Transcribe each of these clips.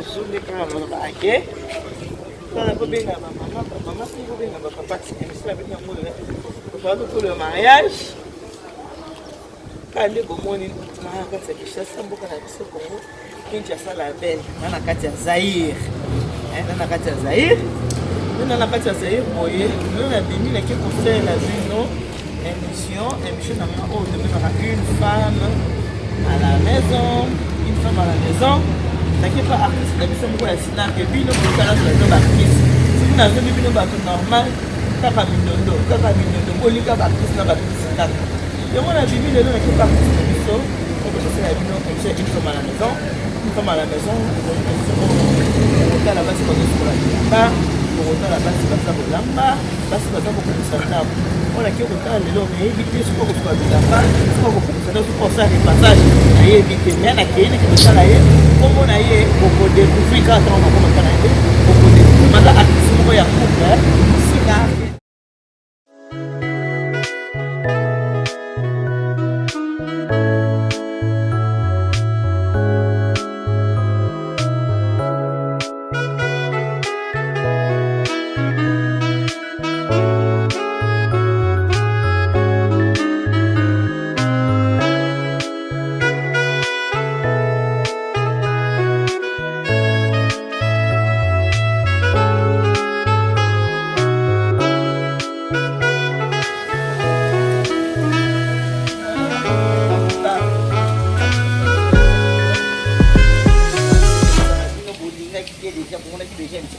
Bonjour nde kaka balobaka ke tala kobenga bamama bamama soki kobenga bapapa ti émission na bino yango oyo lokolo ya mariage kaka nde bomoni na kati ya Kinshasa mboka na biso Congo Kinshasa la belle na na kati ya Zaïre na na kati ya Zaïre nde na kati ya Zaïre boye lelo nabimi nake kosalela bino émission émission na nga oyo tobengaka une femme à la maison une femme à la maison nake pa artiste na biso moko ya sinake bino bokala toza baartiste soki nazobi bino bato normal kaka mindondo kaka mindondo bolika baartiste na baartiste kaka yango nabimi lelo nake pa artiste na biso okososela bino émission une femme à la maison une femme à la maison ezali émission oyo okotala basi bazosukola bilamba okotala basi baza kolamba basi baza kobongisa ndako oyo nake kotala lelo nayebi te soki okosuka bilamba soki okobongisa ndako soki osala repassage nayebi te me nakei nake kosala ye nkombo na ye okodecouvrir kaka ntango nakoma mpa na ye okodecouvrir maza actrice moko ya couple sika.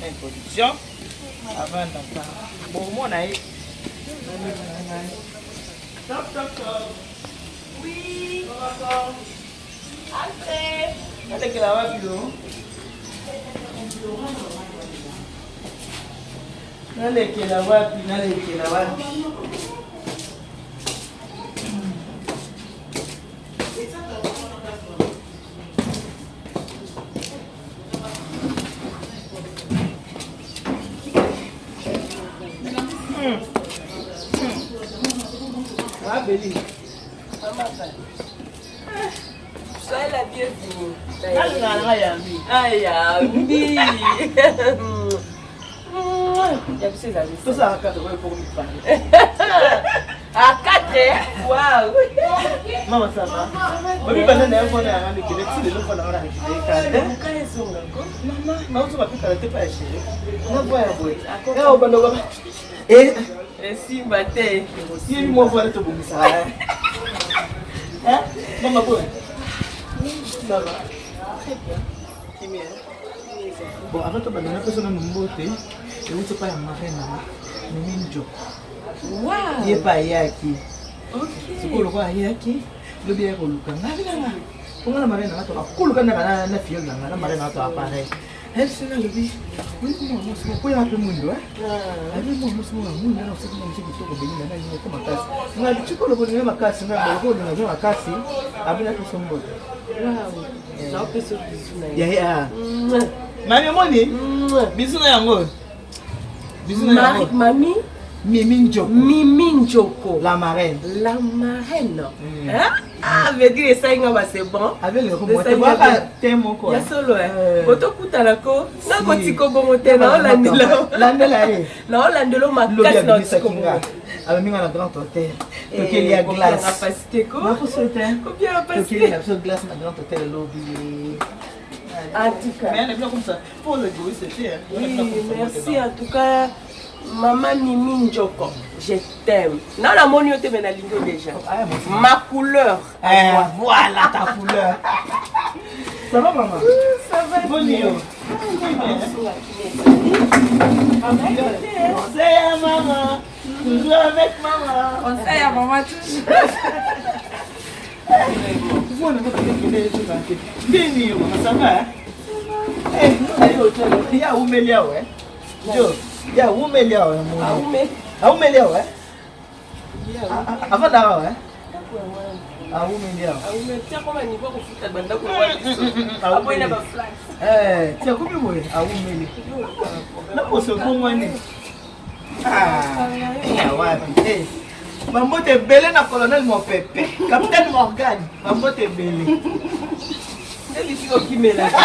Introduction avant d'entendre. Bomona ye. Top, top, top. Oui. Entrez. Alekela wapi yo? Nalekela wapi? Nalekela wapi? Beli. Soyez la bienvenue. Nalingaka yambi. Ayambi. Ya biso ezali. Tosalaka kaka oyo pour mibale. À 4 Waouh. Maman, ça va? Babi banda na yo mpona yanga mikele ti lelo mpona nga na récupéré kala te. Mama, nauti bapi kala te pa ya chéri. Na voix ya boye. Ya obanda obaba. Eh, esimba te. Yebi mwa voix tobongisaka. Hein? Mama boye. Ça va? Très bien. Kimia. Bon, avant tobanda napesa nanu mbote euti epai ya marraine nanga Mimi Njoko. Wow. Ye mpe ayaki. Sikoyo lokola ayaki lobi ayaki koluka ngai nanga mpo ngai na marraine nanga tokakoluka ndaka na fiole nanga na marraine nanga toappareil ayebisi nga alobi oyi mwana mwasi moko oyo ape mwindo ayebi mwana mwasi moko ya mwindo na osaki mwana mwasi kitoko belinga na linga ko makasi ngai bitiko lokolinga makasi ngai boloko olinga zo makasi abi napesa mbote. Mami omoni bisu na yango bisu na yango. Mami Mimi Njoko. Mimi Njoko. La marraine. La marraine. Hein? Ah, veut dire ça nga ba c'est bon. Avec le kombo te moko. Ya solo eh. Otokutana ko na kotiko bongo te na olandela. Landela ye. Na olandela makasi na otiko bongo. Amemi nga na grand hôtel. Tokeli ya glace. Capacité ko. Nakoso te. Combien capacité? Tokeli na biso glace na grand hôtel lobi. En tout cas. Mais on est comme ça. Pour l'égoïste, c'est. Oui, merci en tout cas. Maman Mimi Njoko, je t'aime. Non, la moni yo te mais nalingi yo déjà. Ma couleur. Eh, voilà ta couleur. Ça va maman? Ça va. Boni yo. Conseil à maman, toujours avec maman. Conseil à maman toujours. Mwana ngakekele ezokante. Ndeni yo mama, ça va? Eh, yo ya umeli awa. Jo, ya umeli awa na moni. Aumeli awa. Avanda awa. Aumeli awa. Eh, tia komi boye, aumeli. Na poso kongwani. Ah, wapi? Eh. Bambote ebele na colonel Mopepe, capitaine Morgan, bambote ebele. Nde bisika okimelaka.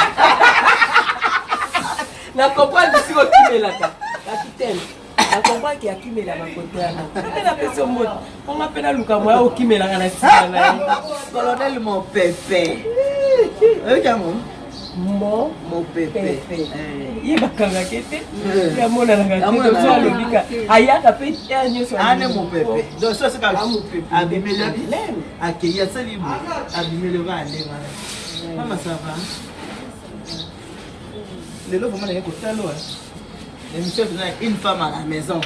Na comprendre siko okimelaka capitaine, na comprendre ke akimelaka kote wana. Mpe napesi yo mbote, mponga mpe naluka moya okimelaka na nsima na ye. Colonel Mopepe, oyoki yango? Mo Mopepe. Ye bakangaka te, ye amonanaka te, tozo alobika ayaka mpe ya nyonso. Ane mopepe, donc so soki abimeli, akei, asali boye, abimeli oka ndenge wana. Mama, ça va? Lelo vraiment naye kotala oyo émission mpena, une femme à la maison.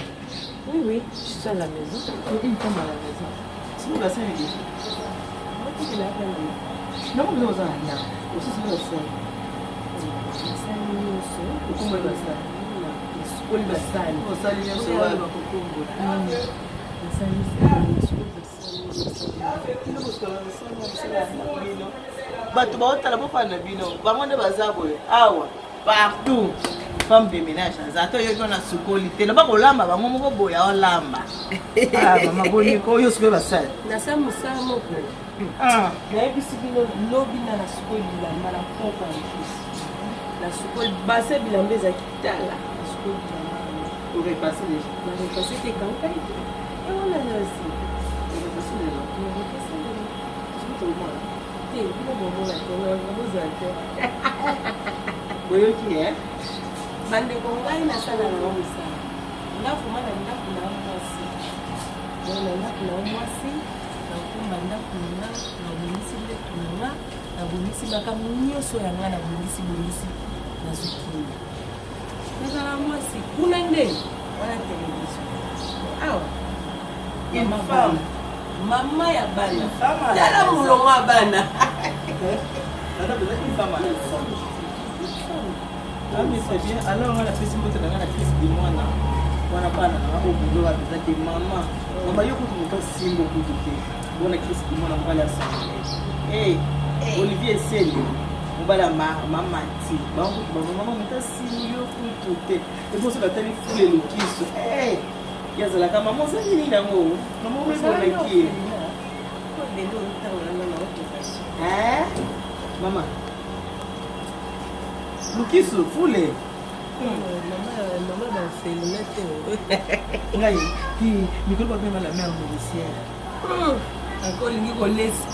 Oui, je suis à la maison. Une femme à la maison. Sikoyo basali déjà nango mpenza, oza na nyama osisi basali. Basali nyonso. Okomboli basali? Esukoli basali. Osali nyonso? Bakokombola. Nasali, esukoli basali. Bato baotala, bofana na bino, bango nde baza boye awa partout. Femme de ménage aza ata oyoki wana, sukoli te, loba kolamba, bango moko boye aolamba. Mama, boniko oyo sikoyo basali? Nasali mosala moko. Nayebisi bino, lobi na nasukoli bilamba na poko ya mosusu, nasukoli base, bilamba ezalaki tala, nasukoli bilamba. Orepasse déjà? Na repasse te, ekaukai te, ewana nyonso. Orepasse lelo? Na repasse lelo te, bino bomona te, bozala te. Boyoki e? Bandeko, ngai nasala nango mosala nga vraiment na ndako na mwasi. Donc na ndako na mwasi, nakumba ndako na nga, nabongisi mbeto na nga, nabongisi makambo nyonso ya nga, nabongisi bongisi, nazwi kimia, nazala mwasi. Kuna nde wana televizio, awa Une femme. Mama ya bana. Femme à la Tala maison. molongo ya bana. Naza besoin une femme à la maison. Ah, mais c'est bien. Alors, on a fait ce mot na nga na Chris de mwana wana, bana na nga oyo bozoka mpenza te. Mama, mama, yo kutu moto asimbo kutu te. Bona Chris de mwana, mobali ya sangle. Olivier Eseli, mobali ya mamati, bango kutu bamama, moto asimbi yo kutu te. Eboso batali fule lokiso. Ye azalaka mama, ozali nini yango? Mama omebonaki ye. Lelo ntango nanga naotoka. Mama lukisu fule. Mama baorphelinat te. Ngai ti mikolo babenga la mère nourricière. Ako olingi kolesa,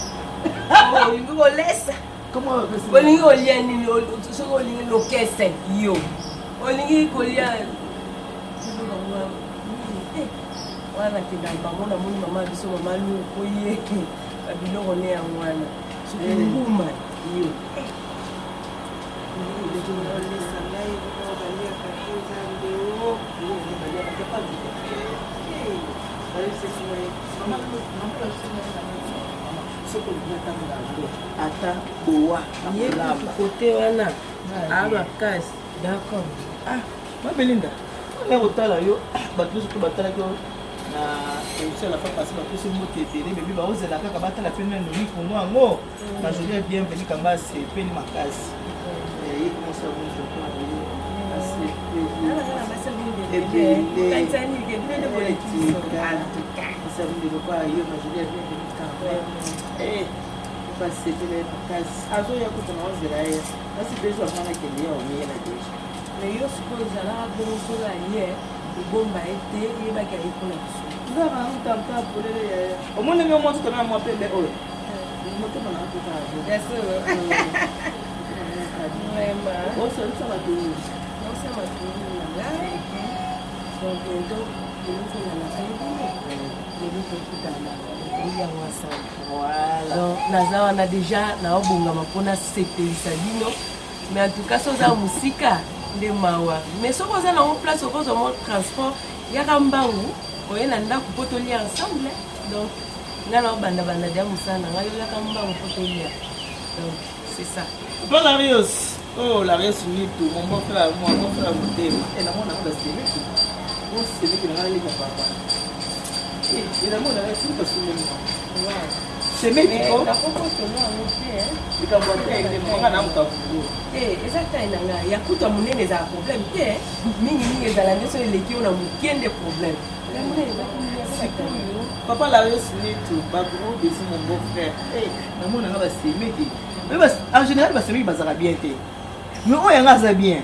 olingi kolesa. Comment bapesi? Olingi kolia nini? Soki olingi lokese, yo olingi kolia wana, nakenda bango, namoni mama biso, mama Luko, ye babiloko ne yango wana, soki nguma yo. Olesa ngai biloko baliaka te, Nzambe o. Baliaka te, pas du tout. Soki olingi atambola yango, ata bowa. Ye kutu kote wana amakasi, d'accord. Ah, Mabelinda, na kotala yo, bato nyonso to batalaki yo na émission la fois passée, bapesi mbote ebele. Bebi baozela kaka batala mpe nano mikungo yango. Majoli, bienvenu kanga, asepeli makasi. Ye komosala asepeli ebele lokola yo. Majoli, bienvenu kanga, basepela ye makasi. Azoya kuta na ozela ye, kasi deja avana kende ya omiyela deja. Mais yo sikoyo ozalaka bongo, soki aye, obomba ye te, yebaki aye mpona biso. Nzaka utanta polele yaya, omoni ndenge mwa nzoto na mwa pembe oyo, motema na mpe kaka. Ya solo, vraiment. Osolisa bato. Naosala matoli na ngai. Donc bientôt lelo tozalaka ebele, lelo tokutana, toyango ensemble. Voilà. Donc naza wana déjà, naobongama mpona sepelisa bino. Mais en tout cas, so oza mosika nde mawa, mais soki oza nango place, okozwa mo transport, yaka mbangu, oye na ndako mpo tolia ensemble. Donc ngai naobandabanda deya mosala na ngai, oyaka mbangu mpo tolia. Donc c'est ça. Bon, Larios, oh Larios Nitu, mon bon frère, mon bon frère motema. E namona yango basemeki, osemeki na ngai leka papa. E namona ngai soki basomeli semeki ko. Nakokotonga yango te. Likambo ya te, manga na moto avulo. Te, eza taille na ngai ya kutu ya monene, ezala problème te. Mingimingi ezala nde so eleki oyo na moke nde problème. Ya monene ezaki. Sikoyo papa Larios Nitu, bagros bisous, mon beau frère. Namona nga basemeki, en général basemeki bazalaka bien te, mais oyo yanga aza bien.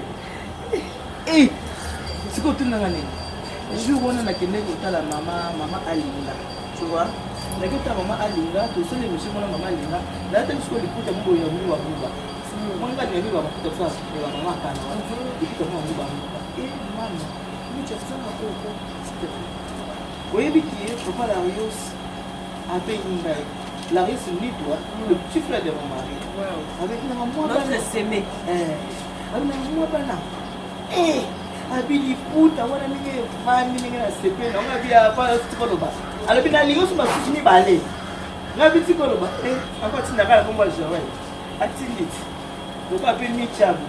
E sikoyo otunanga nini? Jour wana nakendeki kotala mama Alinga, tu vois, naki kotala mama Alinga, tosala émission mona mama Alinga, nalataki sikoyo liputa moko ya nguba nguba. Mwana alinga mingi bamaputa so ya bamama akana wana, liputa moko nguba nguba. E mama micha tosala koko, s'il te plaît. Oyebi ki papa Larios abengi ngai, Larios Nitwa, le petit frère de mon mari, abengi nanga mwa bana, abengi nanga mwa bana. Abi liputa wana ndenge evandi, ndenge na sepeli nango, abi apa tikoloba, alobi nalingi oso basusu mibale. Ngabi tikoloba ako atindaka na kombo ya Joel, atindi ti lokola mpe michabu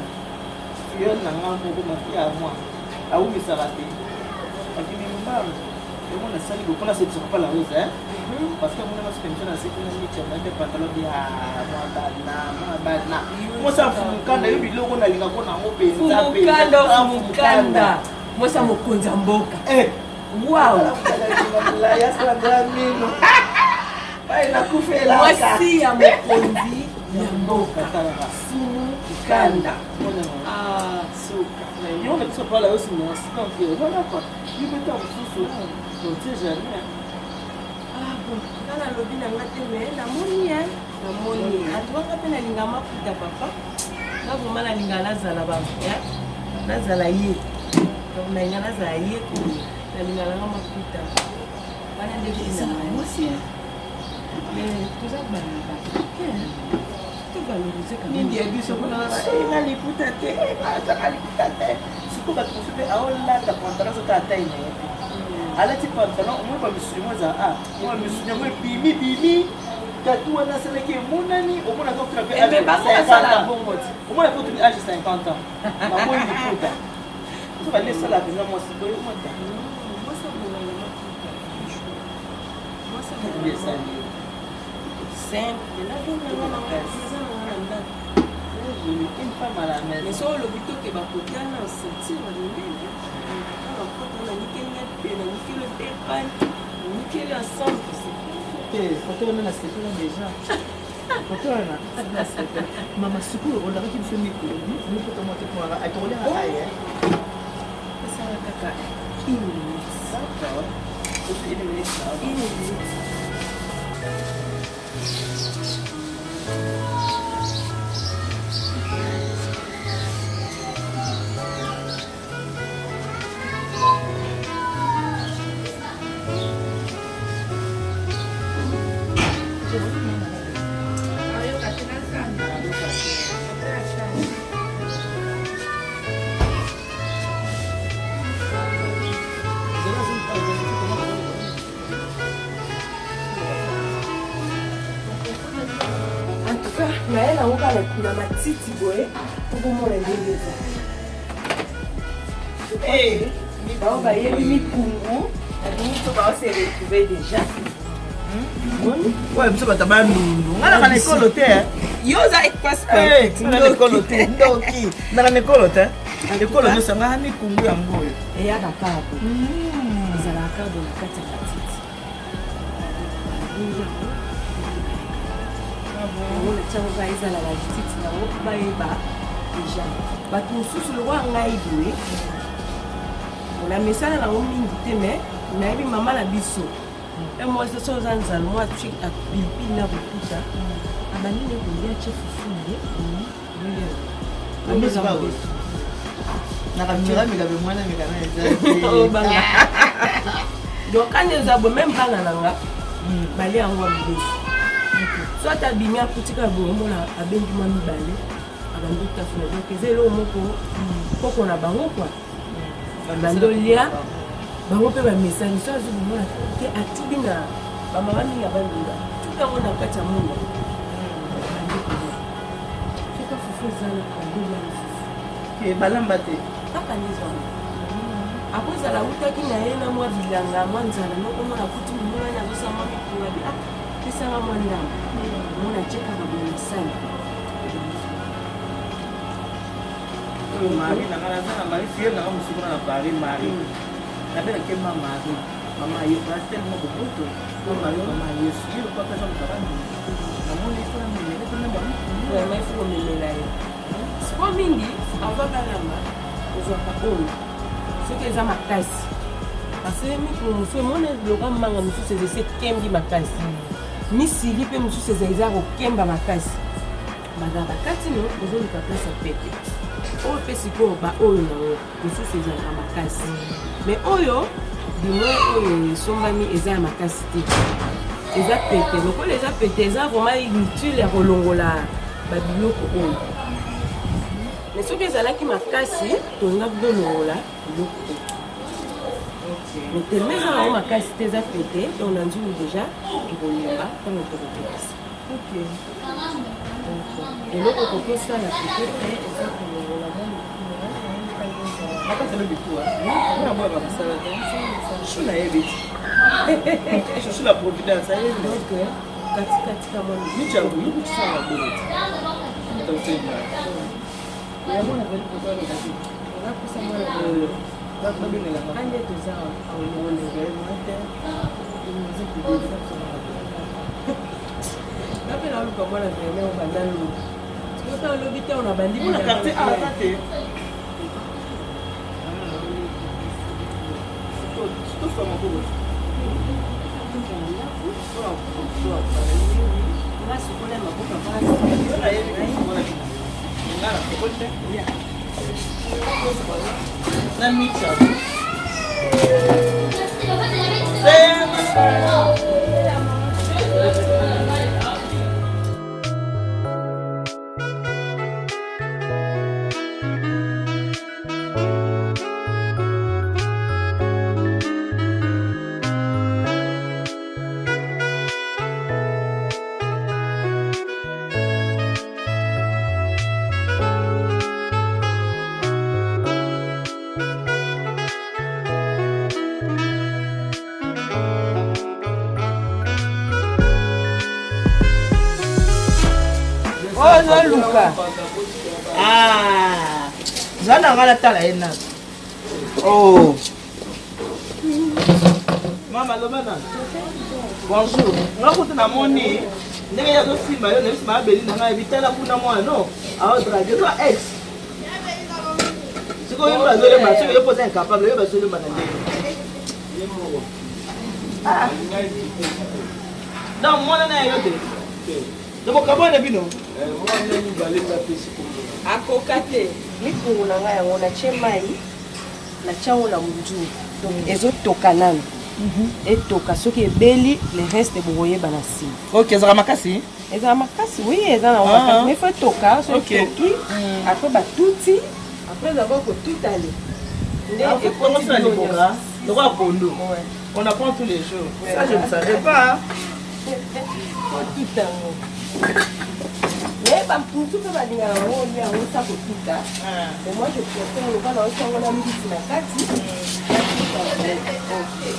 fiyole na nga moko, mafi ya mwa awumisaka te, akimi mbangu. Yango nasali bo mpona sepisa papa La Rose, parce que amona masuka émission naseki na michabu nate pantalon bi mwa bana, mwa bana mwasi afumukanda yo biloko nalinga ko nango mpenza. Mpenza mukanda, mwasi ya mokonzi ya mboka. Wow, mino mwasi ya mokonzi ya mboka, fumu kanda, suka. Yo na biso pala yo merci. Donc voilà quoi, yo mpe ta mosusu, on sait jamais. Ah bon, nga nalobi na nga te, mais namoni, namoni atuwanga mpe nalinga maputa papa nga, vraiment nalinga nazala ba nazala ye, donc nalinga nazala ye, nalinga nanga maputa wana nde. Mwasi. Mais toza bana bato, tovalorize. Mingi ya biso kuna nga liputa te, azaka liputa te. Sikoyo bato mosusu mpe aolata pantalon soki atai na ye te, alati pantalon, omoi bamisuni mo eza mwa misuni yango ebimi bimi, tatu wana asalaki emonani, omonaka otuna mpe omona mpe otuni age 50 ans, bamoi liputa so bali esala mpenza mwasi boye mota esali. Simple, eza nanga na ndako. Une femme à la maison. Mais so olobi tokeba kotana ceinture minene, bakota nanikeli nga mpe nanikeli tepane, nanikeli ensemble. Te, foto wana nasepela déjà, foto wana nasepela. Mama, sikoyo olakaki biso mikolo mipota mwa te mpo atokoliaka aye. Esala kaka une minute. D'accord, une minute. Une minute. En tout cas, naye nango kaka na matiti boye po bomona ndenge eza. Bao bayebi mikungu na bingi to bao se retrouve déjà. Oyo biso bato bandundu, nga naka na ekolo te. Yo oza nga na ekolo te, ndoki, naka na ekolo te, ekolo nyonso nga mikungu yango oyo. Eyaka kaka boye, ezalaka kaka boye na kati ya matiti. Yango natiango kaka ezala na lititi nango mpo bayeba déjà. Bato mosusu lokwa ngai boye, na mesana nango mingi te, mais nayebi mama na biso e mwasi so oza nzala, mwa atie pilipili na kotuta, abandi ne kolia, tie fufu na ye. Nakameka meka mwana meka na eza. Donc kani eza boye, même bana na nga balia yango ya mobesu. So ata abimi, akutika boye, omona abengi mwa mibale, abandi otafuna. Donc eza eloko moko koko na bango kua, babandi olia bango mpe bamesani. So azwi bomona te, atubi na bamama mingi ya bandunga, tubi yango na kati ya munda, bandi kolia. Soki fufu eza na bandi olia na fufu. Balamba te. Kaka nde ezwana, akozala awutaki na ye na mwa bilanga, mwa nzala noko, mona akuti momona azosala mwa mikunga bi, ah, pesanga mwa ndambo, mona atie kaka boye na sani. Oyo mari na nga, naza na mari fiere nanga mosuku na Paris. Mari nabelaki ma mari, mama Yesu tellement boboto, ma mari, mama Yesu ye lokola mpe aza moto abandi, namoni mpona memele mpona. Vraiment, il faut komemela ye. Siko mingi avant balamba. Ozwaka oyo soki eza makasi, parce que mikolo mosusu emona loka manga mosusu eza esi ekembi makasi, misili mpe mosusu eza eza kokemba makasi, bazala bakati no. Ozoluka place ya pete oyo mpe sikoyo baoyo nango mosusu ezalaka makasi, mais oyo du moins oyo esombami eza ya makasi te, eza pete. Lokola eza pete, eza vraiment utile ya kolongola babiloko oyo. Mais soki ezalaki makasi, tolingaki tolongola biloko oyo, mais tellement eza nango makasi te, eza pete. Donc na nzungu déjà ekolemba ntango tokokokisa. Eloko okoki osala peut-être eza kolongola mwa Nakatela bikuwa mpona boyaka mosala te. Chouchou nayebi ti chouchou la providence ayebi. Donc katikati ka mwa michabu yokutisaka boye te. Yango nazali kozaloba te, napusa mwana Babengelanga. Ande toza. Te. Nga mpe naluka mwana vernet obanda lobi, sikoyo olobi te, ona bandi. Mpona quartier A aza te. Tofa maboko. Nga sukola maboko. Yo nayebi nga na sokoli te na michabu. Oyo ozoluka. Ah, za na nga natala ye nano. Oh. Mama, loba nano bonjour. Nga kutu namoni ndenge ye azosimba yo, nayebisi maabeli na ngai, bitala kuna mwana no aodrague oza ex. Sikoyo yo bazolemba, soki yo mpoza incapable, yo bazolemba na ndenge Ah. Donc mwana na yo te, donc okabwana bino. Akoka te. Mikungu na ngai yango, natie mai, natie yango na monzungu, donc ezotoka nano. Etoka, soki ebeli, le reste bokoyeba na nsima. Ok, ezalaka makasi. Ezala makasi, oui, eza nango Ah. makasi, mais faut etoka. Soki etoki, après batuti, après avoir kotuta le nde ekoti na liboka lokola pondu. Ouais. On apprend tous les jours. Ça, je ne savais pas. Kotuta yango, mais bamutu mpe balingaka yango olia yango sa kotuta. Mais moi, je préfère lokola naotiango na mbisi na kati,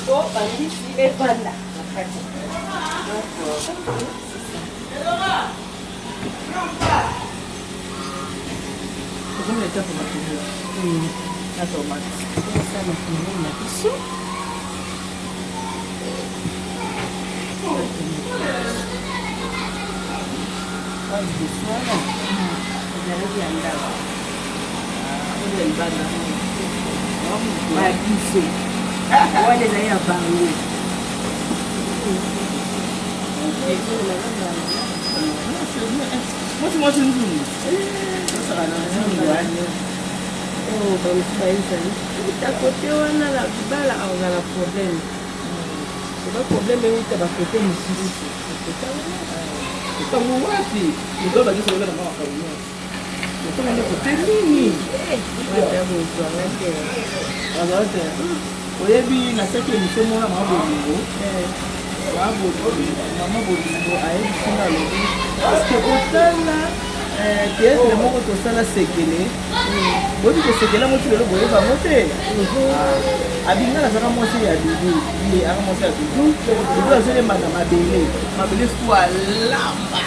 po bambisi evanda na kati. Donc c'est ça. Okomi na étape matungulu na tomate. Esa matungulu na biso. Liboso wana ezalaki ya ndako. Oyo ya libanda. Babiso wana ezali ya bango. Mwasi, mwasi nzungu osaka na nzungu wana. Oyo bamosusu bayebisani uta kote wana na libala, akozala problème, eba problème euta bakote mosusu. Otango wapi likolo bakisi koyeba na makambo nyonso, otonga nde kote nini? Bozwanga te. Azala te. Oyebi, nasaki émission mona mama Bolingo. Mama Bolingo ayebisi nga, alobi parce que otala théâtre moko tosala sekele, boyebi kosekele yango ti lelo boyeba yango te. Abinga nazaka mwasi ya Dudu, ye aka mwasi ya Dudu. Dudu azolemba na mabele, mabele siku alamba.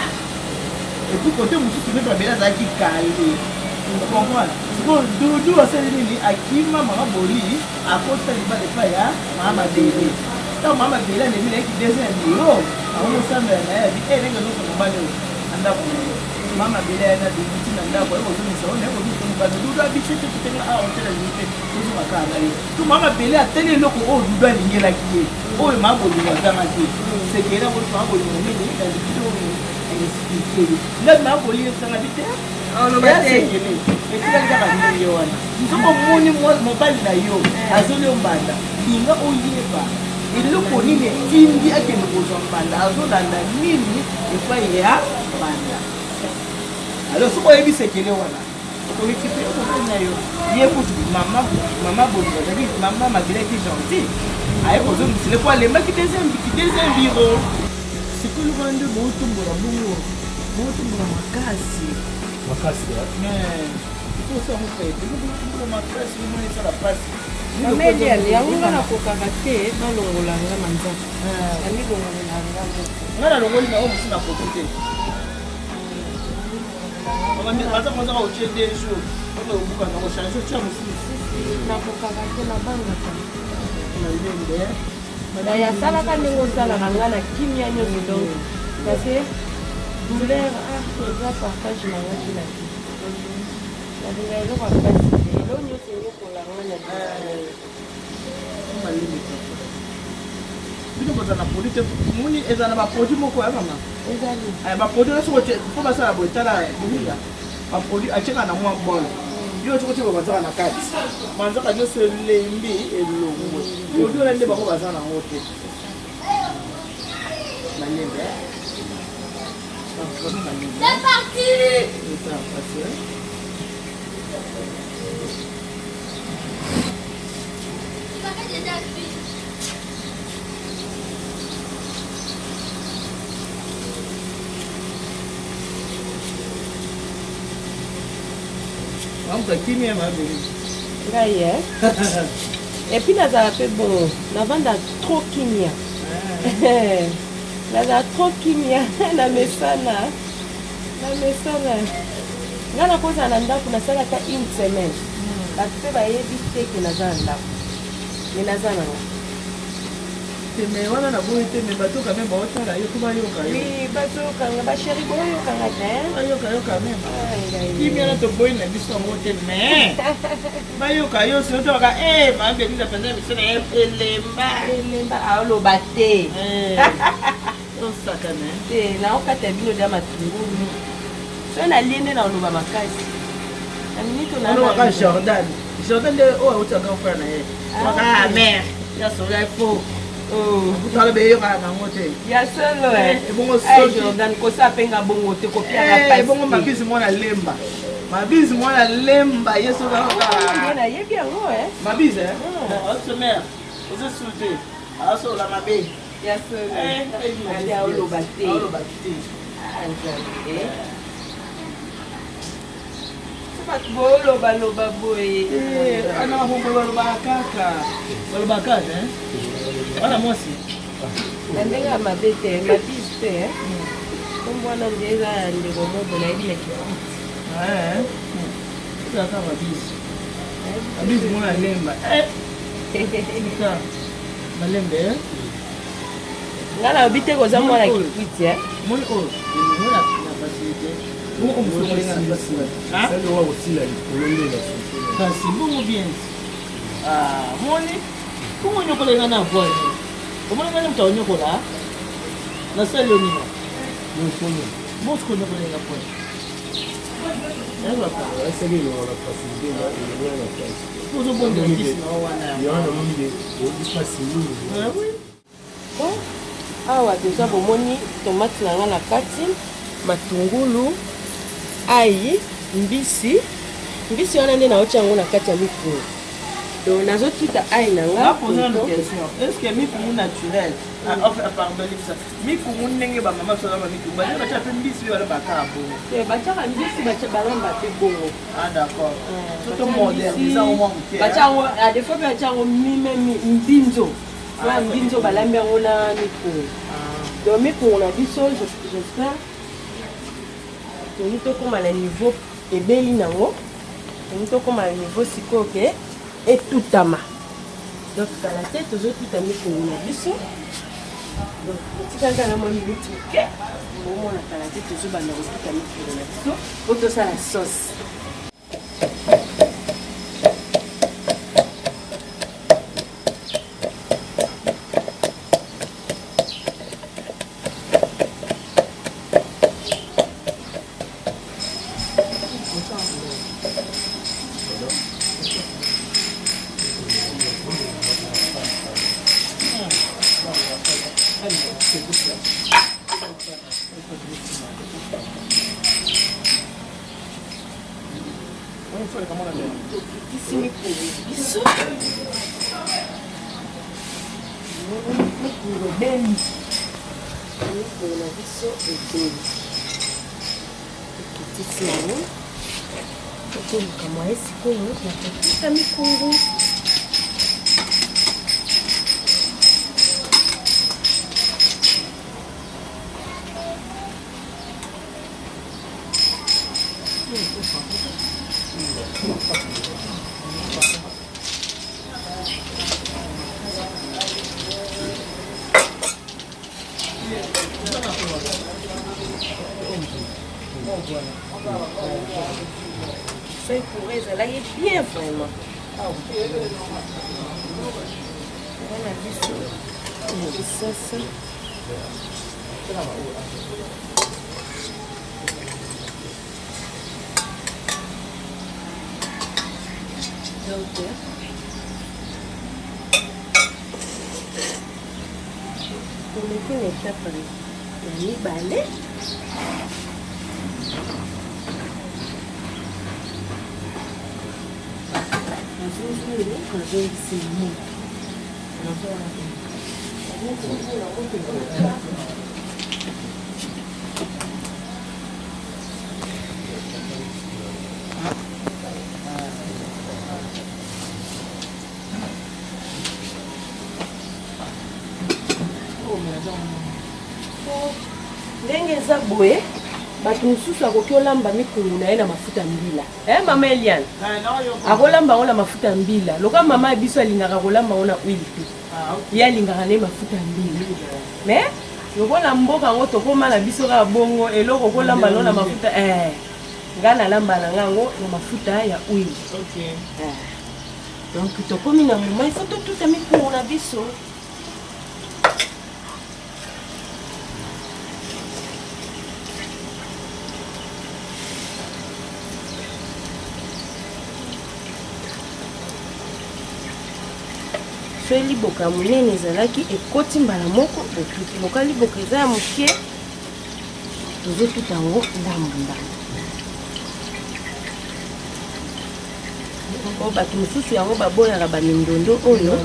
Et puis côté mosusu mpe mabele azalaki kale, comprendre. Sikoyo Dudu asali nini? Akima mama Boli, akota libala epai ya mama Mabele. Ntango mama Mabele alemi nayeki deuxième bureau, akomosambela na ye, abi e ndenge azosaka mobali oyo na ndako na ye. Mama Mabele aya na Dudu ntina ndako, aye kozongisa oyo naye kozongisa. Dudu abisi te, totenga awa te, nalingi te, tozonga kaka na ye. To mama Mabele atali eloko oyo Dudu alingelaki ye, oyo mama Bolingo azanga te. Sekele yango mama Bolingo nini nalingi oyo explike ye. Ngai mama Bolingo esanga bi te. Sekele etikali kaka ndenge wana. Soki omoni mobali na yo azoli yo mbanda, linga oyeba eloko nini etindi akende kozwa mbanda, azolanda nini epai ya mbanda. Alors soki oyebi sekele wana, okorécupere mobali na yo. Ye kutu mama, mama Bolingo azalaki, mama Mabele aki gentil, aye kozongisele po alembaki deuxième bureau. Sikoyo lokola nde botombola bongo, botombola makasi. Makasi. Posa mopete, botombola makasi, omona esala pasi. Mama Eliane, yango nga nakokaka te, balongola nga manzaka, namilongolela nga moko. Nga nalongoli na oyo mosusu nakoki te. Baza kozaka otie 2 jours, oyo obuka na kochange, otia mosusu. Nakokaka te, nabangaka. Malembe. Na asalaka ndenge osalaka nga na kimia nyonso, donc parce que douleur, ah, eza partage na nga tina te. Nalinga eloko ya pasi te, eloko nyonso enyokola nga na Malembe. Bino boza na produit te, moni eza na baproduit moko ya mama. Ezali. Baproduit nyonso fo basala boye. Tala bolinga, baproduit atieka na mwa bol, yo soki otie banzaka na kati, manzaka nyonso elembi, elongwe. Produit wana nde bango baza nango te. Malembe. C'est parti. Eza pasi. Tu m'avais déjà vu. Amuka kimia, mabele. Ngai et puis nazala mpe bongo, navanda trop kimia, nazala trop kimia na mesana, na mesana. Ngai nakozala na ndako, nasala ata une semaine, bato mpe bayebi te ke naza na ndako, me naza nanga. Te, me wana naboyi te, me bato quand même baotala yo po bayoka yo. Oui, bazoyokanga, bachéri, boyokanga te. Bayoka yo quand même. Ngai. Kimia na toboyi na biso yango te, mais bayoka yo sino tokaka e mabelisa mpenza miso na ye elemba. Elemba, aoloba te. Tosakana. Te, naokata bino dia matungulu, so nalie nde naoloba makasi na minute. Olobaka Jordan, Jordan nde oyo autaka frère na ye aka mare ya sola fo kutala beyokaka nango te. Ya solo. Ebongo soki Jordan kosa apenga bongo te, kopiaka. Ebongo Mabisi mwana lemba, Mabisi mwana lemba, ye soki Nayebi yango. Mabisi mare ozo su te, asola mabe. Ya solo, ali aoloba te. Aoloba te. Nzambe, bato boolobaloba boye. Ana mabombo balobaka kaka, balobaka kaka wana mwasi. Na ndenge ya mabe te, Mabisi te, kombo wana nde eza ya ndeko moko nayebi na Kikwiti. Ezalaka Mabisi, Mabisi mwana lemba malembe. Nga nalobi te koza mwana Kikwiti. Moni oyo elongo na facilité, bongo mosusu olinga na place. Kosila likolo nde na Kasi bongo bien, moni bongo nyokola nga na voi, omoni nga nde moto akonyokola, nasali yo nini? Bosiko nyokola nga point. Asali elongo na facilité, elongo na place. Ozobondela kisi na wana. Yango namoni ke oyebi mpasi mingi. Bon, awa deja bomoni tomate na nga na kati, matungulu, ai, mbisi. Mbisi wana nde naotia yango na kati ya mikungu, donc nazotuta ai na nga. Napoza nanu question: est ce que mikungu naturel, pardon, libisa mikungu ndenge bamama biso ba mikungu batia, batia mpe mbisi oyo alobaka bongo? Te, batiaka mbisi, balamba mpe bongo. Ah d'accord, so to modernise yango mwa moke. Batia yango, à des fois mpe batia yango mime mbinzo na mbinzo, balambi yango na mikungu. Donc mikungu na biso, j'espère tolingi tokóma na niveau ebeli nango, tolingi tokóma na niveau sikoyo ke etutama. Donc kala te tozotuta mikungu na biso. Donc etikali kaka na mwa minute moke, bomona kala te tozobanda kotuta mikungu na biso po tosala sauce. Tokitisi mikolo biso mikolo ebeli, mikolo na biso ebeli, tokitisi yango, tokoluka mwaye sikoyo ya kotuta mikungu. Soki courant ezalaki bien vraiment. Wana biso kisasa. Donc, toleki na etape ya mibale. Nazozwi nazongisi na moto. Ndenge eza boye, bato mosusu akoki olamba mikungu na ye na mafuta mbila. Eh, mama Eliane akolamba yango na mafuta ya mbila. Loka mama ya biso alingaka kolamba yango na huile te, ye alingaka na ye mafuta ya mbila. Mais lokola mboka yango tokóma na biso kaka bongo, eloko okolamba yango na mafuta eh, nga nalamba na nga yango na mafuta ya huile. Eh. Donc tokomi na moment il faut totuta mikungu na biso. Soki liboka ya monene ezalaki, ekoti mbala moko botuti. Loka liboka eza ya moke, tozotuta yango ndambu ndambu. Oyo bato mosusu yango baboyaka bamindondo oyo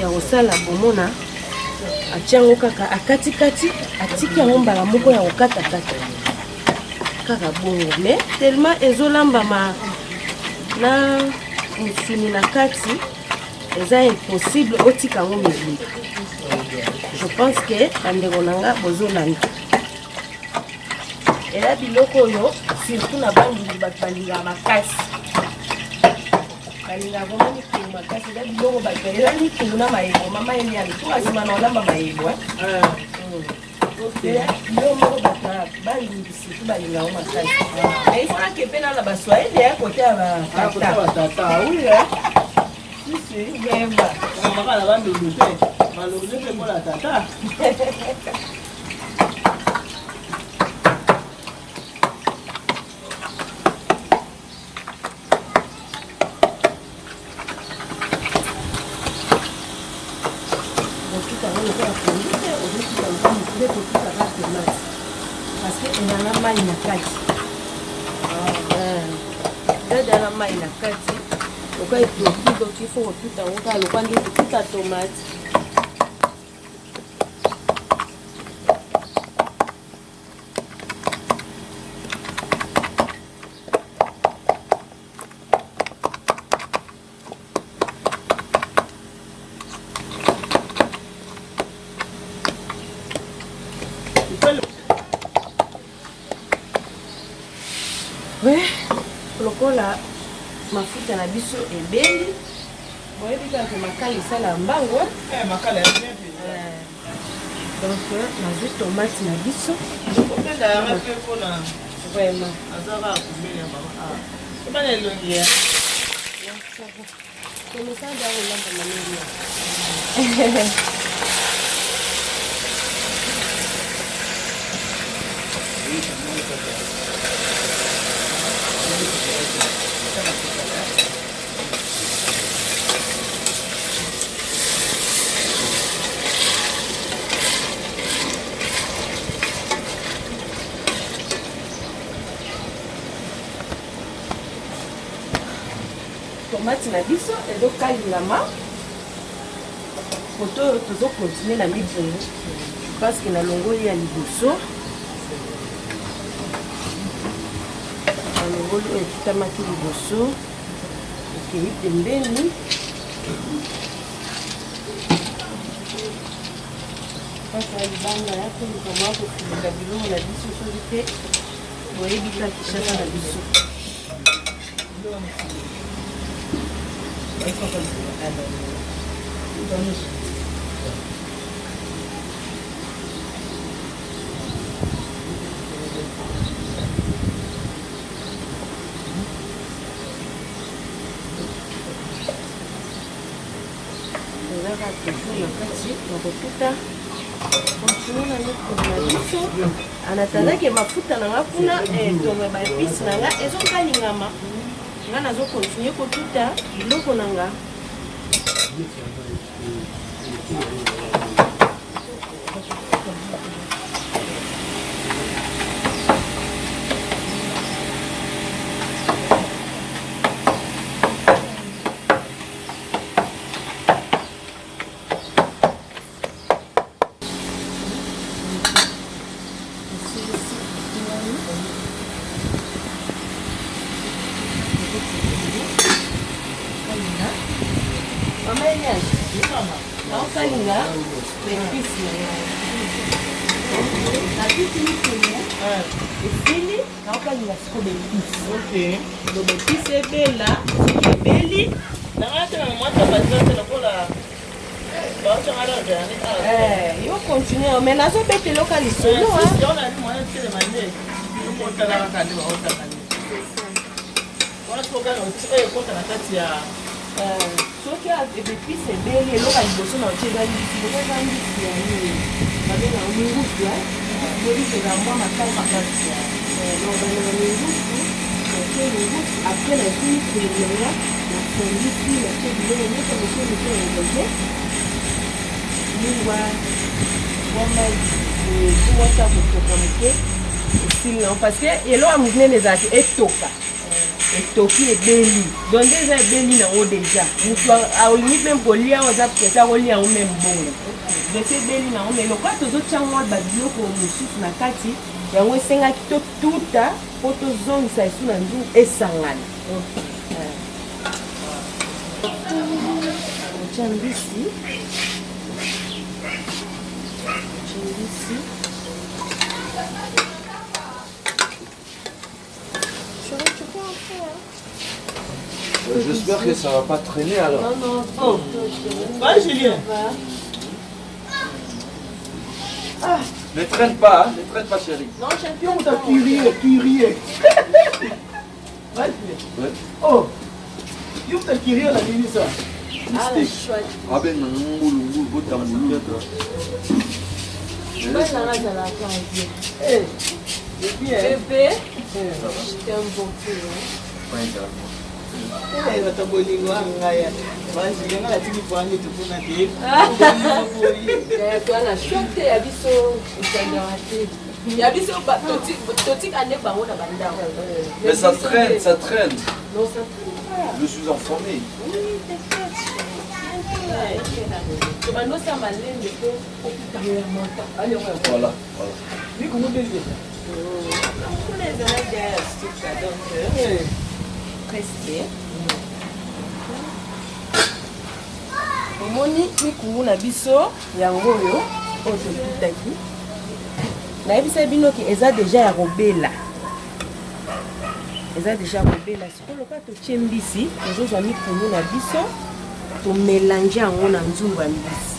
ya kosala, bomona atia yango kaka akatikati, atiki yango mbala moko ya kokatakata kaka bongo. Mais tellement ezolambama na mosuni na kati, eza impossible otika yango mobimba. Je pense que bandeko na nga bozolanda. Eza biloko oyo surtout na Bandundu bato balingaka makasi, balingaka vraiment mikungu makasi. Eza biloko bato, eza mikungu na mayebo. Mama Eliane, toka nsima na olamba mayebo. Biloko moko bato ya Bandundu surtout balingaka yango makasi. Mais il faut nakepe na Baswahili ya kote ya batata. Batata, oui, hein. Si, si. Vraiment. Maka na Bandundu te. Malobi mpe mpola tata. Otuta yango lokola pondu te, ozotuta lokola motu totutaka tomate, parce que eza na mai na kati. Eza na mai na kati, lokola etoki. Donc il faut kotuta yango kaka lokola nde totuta tomate. We lokola mafuta na biso ebeli, boyebi kaka makala esala mbango. Eh, makala ya bien mpenza. Donc nazwi tomate na biso. Obenda yanga mpe mpona Vraiment. aza kaka pembeni ya mama. Ah. Bana elongi ya. Tomesana kolamba na mingi. Tomate na biso ezokalingama koto oyo tozokontinue na mibongo parce que nalongoli ya liboso, nalongoli oyo efutamaki liboso, ekei pembeni. Kaka ya libanda ya koluka mwa kofilika biloko na biso, soki te boyebi kaka Kinshasa na biso. Tozaka toujours na kati ya kotuta, continue na mikolo na biso en attendant ke mafuta na nga kuna tonga, ba épice na nga ezokalingama, nga nazocontinue kotuta biloko na nga. Mama Elias, naokalinga baépice na ngai, napisi mikolo esili, naokalinga siko baépice. Do baépice ebela, soki ebeli Nanga te na mwata baza te lokola baotanga na verni. Yo continue, mais nazobetela oka lisolo. Yo na mwana telema nde okotala kaka nde baotanga nde wana soki oyo ekota na kati ya Soki épice ebeli, eloko ya liboso na otie eza mbisi. Loko eza mbisi ya nini babenga mingusu, mbisi eza mwa makasi makasi, donc bananga mingusu, natie mingusu. Après nazwi mikolo na nga, nasangisi, natie biloko nyonso moke moke na mélange, mungwa, mwa mai mwasa kotoka moke, esili nango, parce que eloko ya monene ezalaki etoka. Etoki, ebeli, donc nde eza ebeli nango déjà. Moto alingi mpe kolia oyo aza pressé akolia yango même bongo. Donc ebeli nango, mais lokola tozotia mwa babiloko mosusu na kati, yango esengaki totuta mpo tozongisa esu na nzungu esangana. Otya mbisi, otya mbisi. Chérie, tu peux entrer, hein? J'espère que ça va pas traîner alors. Non, non. Oh. Va, Julien. Ah. Ne traîne pas, hein? Ne traîne pas, chérie. Non, champion. T'as curieux, curieux. Va, Julien. Ouais. Oh. Yo t'as curieux la nini ça? Ah, la chouette. Ah ben, ngulu ngulu, bota ngulu. Bana nga azalaka bien. Eh, c'est bien. Bébé, je t'aime beaucoup. Hein? Eh, bato bolingo ya ngai bajulien, ngai natiki poani tokuna te. Toa na choc te, ya biso esangaka te, ya biso totika nde bango na bandako. Mais ça traîne, ça traîne. Non, ça traîne pas. Je suis informé. Oui, t'inquiète. Tobanda osala malembe po okutanga ya mota. Voilà, voilà. Kuna ezalaki ya suka, donc presque omoni mikungu na biso yango oyo oyo totutaki. Nayebisa bino ke eza déjà ya kobela, eza déjà kobela. Sikoyo lokola totie mbisi, tozozwa mikungu na biso, tomélange yango na nzungu ya mbisi.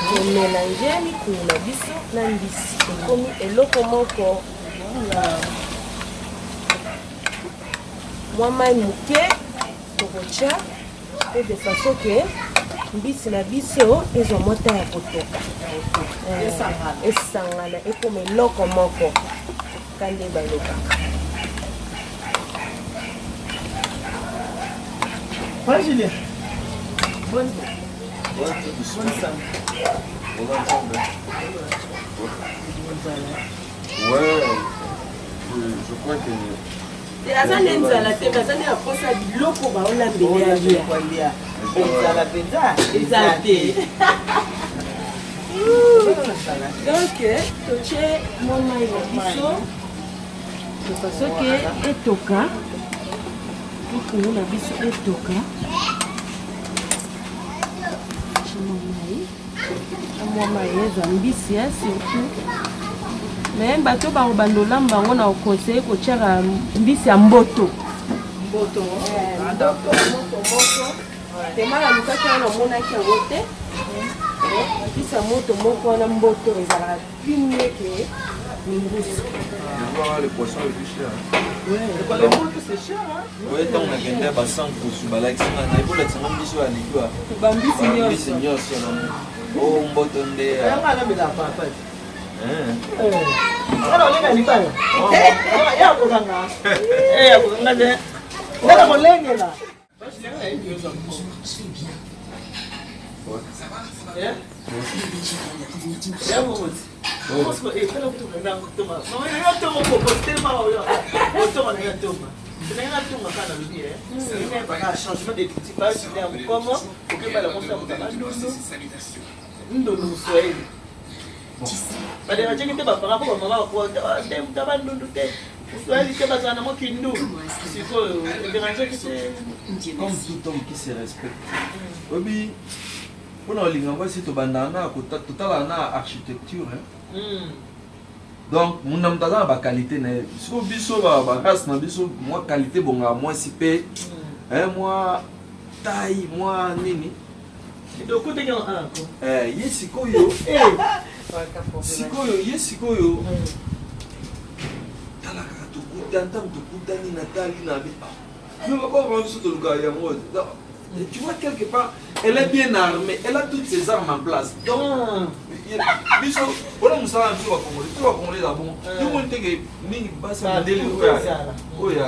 Tomélange mikungu na biso na mbisi, ekomi eloko moko. Mwa mai moke tokotya mpo de façon ke mbisi na biso ezwa mwa temps ya kotoka, esangana, ekoma eloko moko ka nde balobaka. Pa Julien. Bonne. Bonne santé. Ouais, je crois que. Aza nde nzala te, aza nde na posa biloko baolambele alia. Nzala mpenza eza te. Donc totie mwa mai na biso de façon ke etoka, likungu na biso etoka. Tie mwa mai, mwa mai ezwa mbisi surtout. Mais bato bakobanda olamba yango, na oconseille kotiaka mbisi ya mboto. Mboto. Mboto moto moko tema nalukaki wana, namonaki yango te. Mbisi ya moto moko wana, mboto ezalaka plus mieux que mingusu. Voilà, le poisson le plus cher. Ouais, le mboto, c'est cher, hein? Ouais, ntango nakende basankusu, balakisi nga, nayebolakisanga mbiso ya likiwa. Bambisi Bambisi nyonso. Nyonso na o mboto nde. Yanga alambela papa. Ana olenga libala. Ya kokanga. Eh, ya kokanga te. Ndaka kolengela. Ya bobosi. Changement de culture, comment okebala mwasi ya moto ndondo ndondo moswahili baderangeki te, baparent mpo bamama bakoa te, moto bandundu te, moswahili te, bazala na mokindu sikoyo ederangeki te. Comme tout homme qui se respecte, oyebi, mpona kolinga mwasi, tobandaka na totalaka na architecture, hein. Donc munda moto aza na baqualité na ye. Sikoyo biso barace na biso, mwa qualité bongaka mwasi mpe mwa taille, mwa nini. Dokoteki yango. Ye sikoyo, sikoyo ye sikoyo, tala kaka, tokutani, ntango tokutani, natali na bi mais bakoko biso tolukaka yango. Tu vois, quelque part elle est bien armée, elle a toutes ses armes en place. Donc biso mpona mosala na biso bakongolais, biso bakongolais eza bon. Yo moni teke mingi basi ya mindele oyo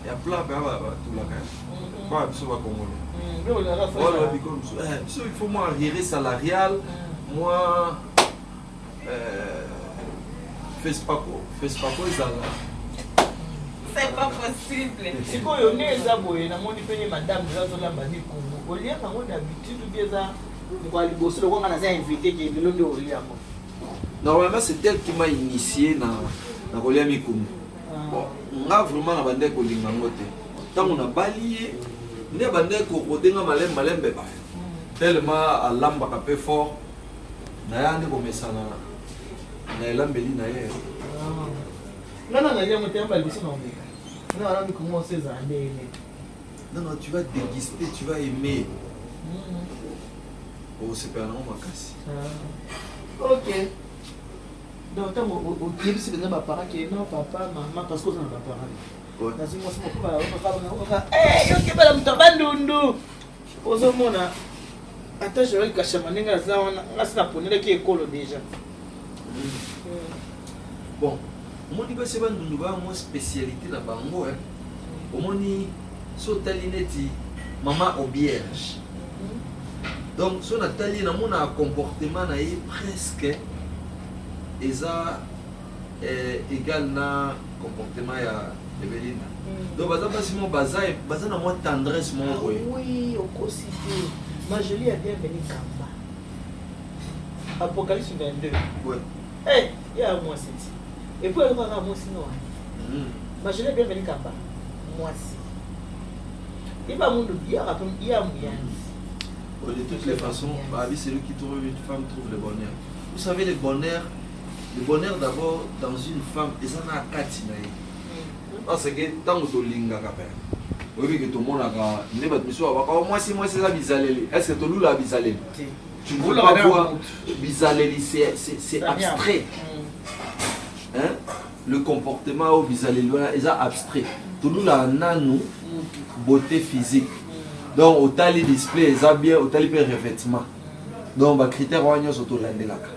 ya plat mpe batulaka baa biso bakongolais. Voilà, biso il faut mwa arriéré salarial, mwa Fespaco, Fespaco ezala. C'est pas possible. Sikoyo nde eza boye, namoni pene madame eza azolamba mikungu. Oliaka yango d'habitude ou bien eza mokwa liboso lokonga naza invité ke lelo nde olia yango? Normalement, c'est elle qui m'a initié na kolia mikungu. Bon, nga vraiment na bandeki kolinga yango te. Ntango nabali ye nde bandeki kokodenga malembe malembe, ba tellement alambaka mpe fort, naya nde komesana na elambeli na ye. Nga na nalia yango te, yamba liboso na omeka nga wana mikungu moso ezala ndenge. Non, non, tu vas déguster, tu vas aimer, okosepela nango makasi. Ok, donc ntango oyebisi mpenza baparent ke non, papa, mama, parce que oza na baparent, nazwi mwasi moko, yokebala moto abandundu, ozomona ata Joel Kashama ndenge aza wana, nga si naponelaki ekolo déjà. Bon, omoni, basi bandundu baya mwa spécialité na bango. Omoni, so otali neti mama auberge, donc so natali, namona comportement na ye presque eza égal na comportement ya Evelinda. Donc baza basi moko baza na mwa tendresse moko boye. Oui, okosi te. Majoli ya Bienvenu Kamba, Apocalypse 22. Hey, ya mwasi ti et puis alokaka mwasi no. Majoli ya Bienvenu Kamba, mwasi iba mundu yaka mpe ya muyanzi. De toutes les façons, bah, celui qui trouve une femme trouve le bonheur. Vous savez, le bonheur, le bonheur d'abord dans une femme, eza na kati na ye. Parce que ntango tolingaka mpe oyebi ke tomonaka nde bato misusu babaka: "Oh, mwasi, mwasi eza bizaleli." Est ce que tolulaka bizaleli? Tu ne peux pas voir bizaleli, c'est abstrait. Hein? Le comportement oyo bizaleli wana eza abstrait. Tolulaka nanu beauté physique. Donc otali display eza bien, otali mpe revêtement. Donc ba critères wana nyonso tolandelaka.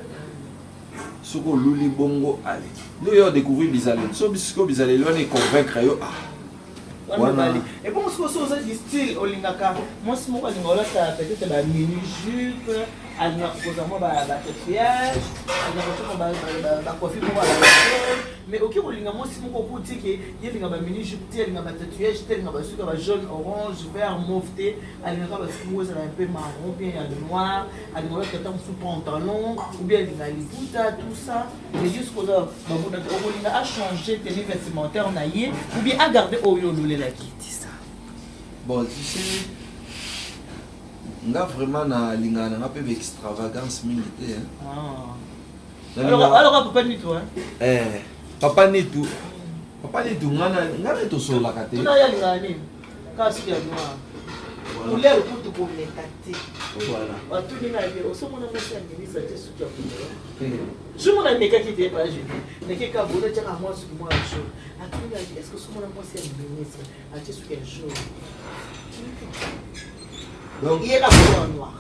Soki oluli bongo ale nde oyo odécouvrir bizaleli. So sikoyo bizaleli wana econvaincre yo, ah. Wana ebongo soki oso oza du style olingaka mwasi moko alinga olata peut-être ba mini jupe, alingaka kozwa mwa batatouage, alingaka kotia bacoiffe moko ala, mais okoki kolinga mwasi moko okuti ke ye alinga ba mini jupe te, alinga batatouage te, alinga basuki ya bajaune, orange, vert, mauve te, alingaka basuki moko ezala un peu marron bien ya noir, alinga olata ata mosusu pantalon ou bien alinga liputa, tout ça. Mais juste koza babunda, okolinga achanger tenue vestimentaire na ye ou bien agarde oyo ololelaki ti ça? Bon, tu sais, nga vraiment nalingaka nanga mpe baextravagance mingi te, hein. Ah. Alors papa Nitu, hein? Eh, papa Nitu, papa Nitu, nga na tosololaka te. Tuna ye alingaka nini, kaka suki ya noir, couleur kutu komeka te. Batuni na ye, osomona mwasi ya ministre te suki ya couleur? Jour mona amekaki te pa jeudi, nake ka bono tiaka mwa suki mwa jaune. Atuni na ye, est ce que osomona mwasi ya ministre atie suki ya jaune? Donc ye ka couleur noir.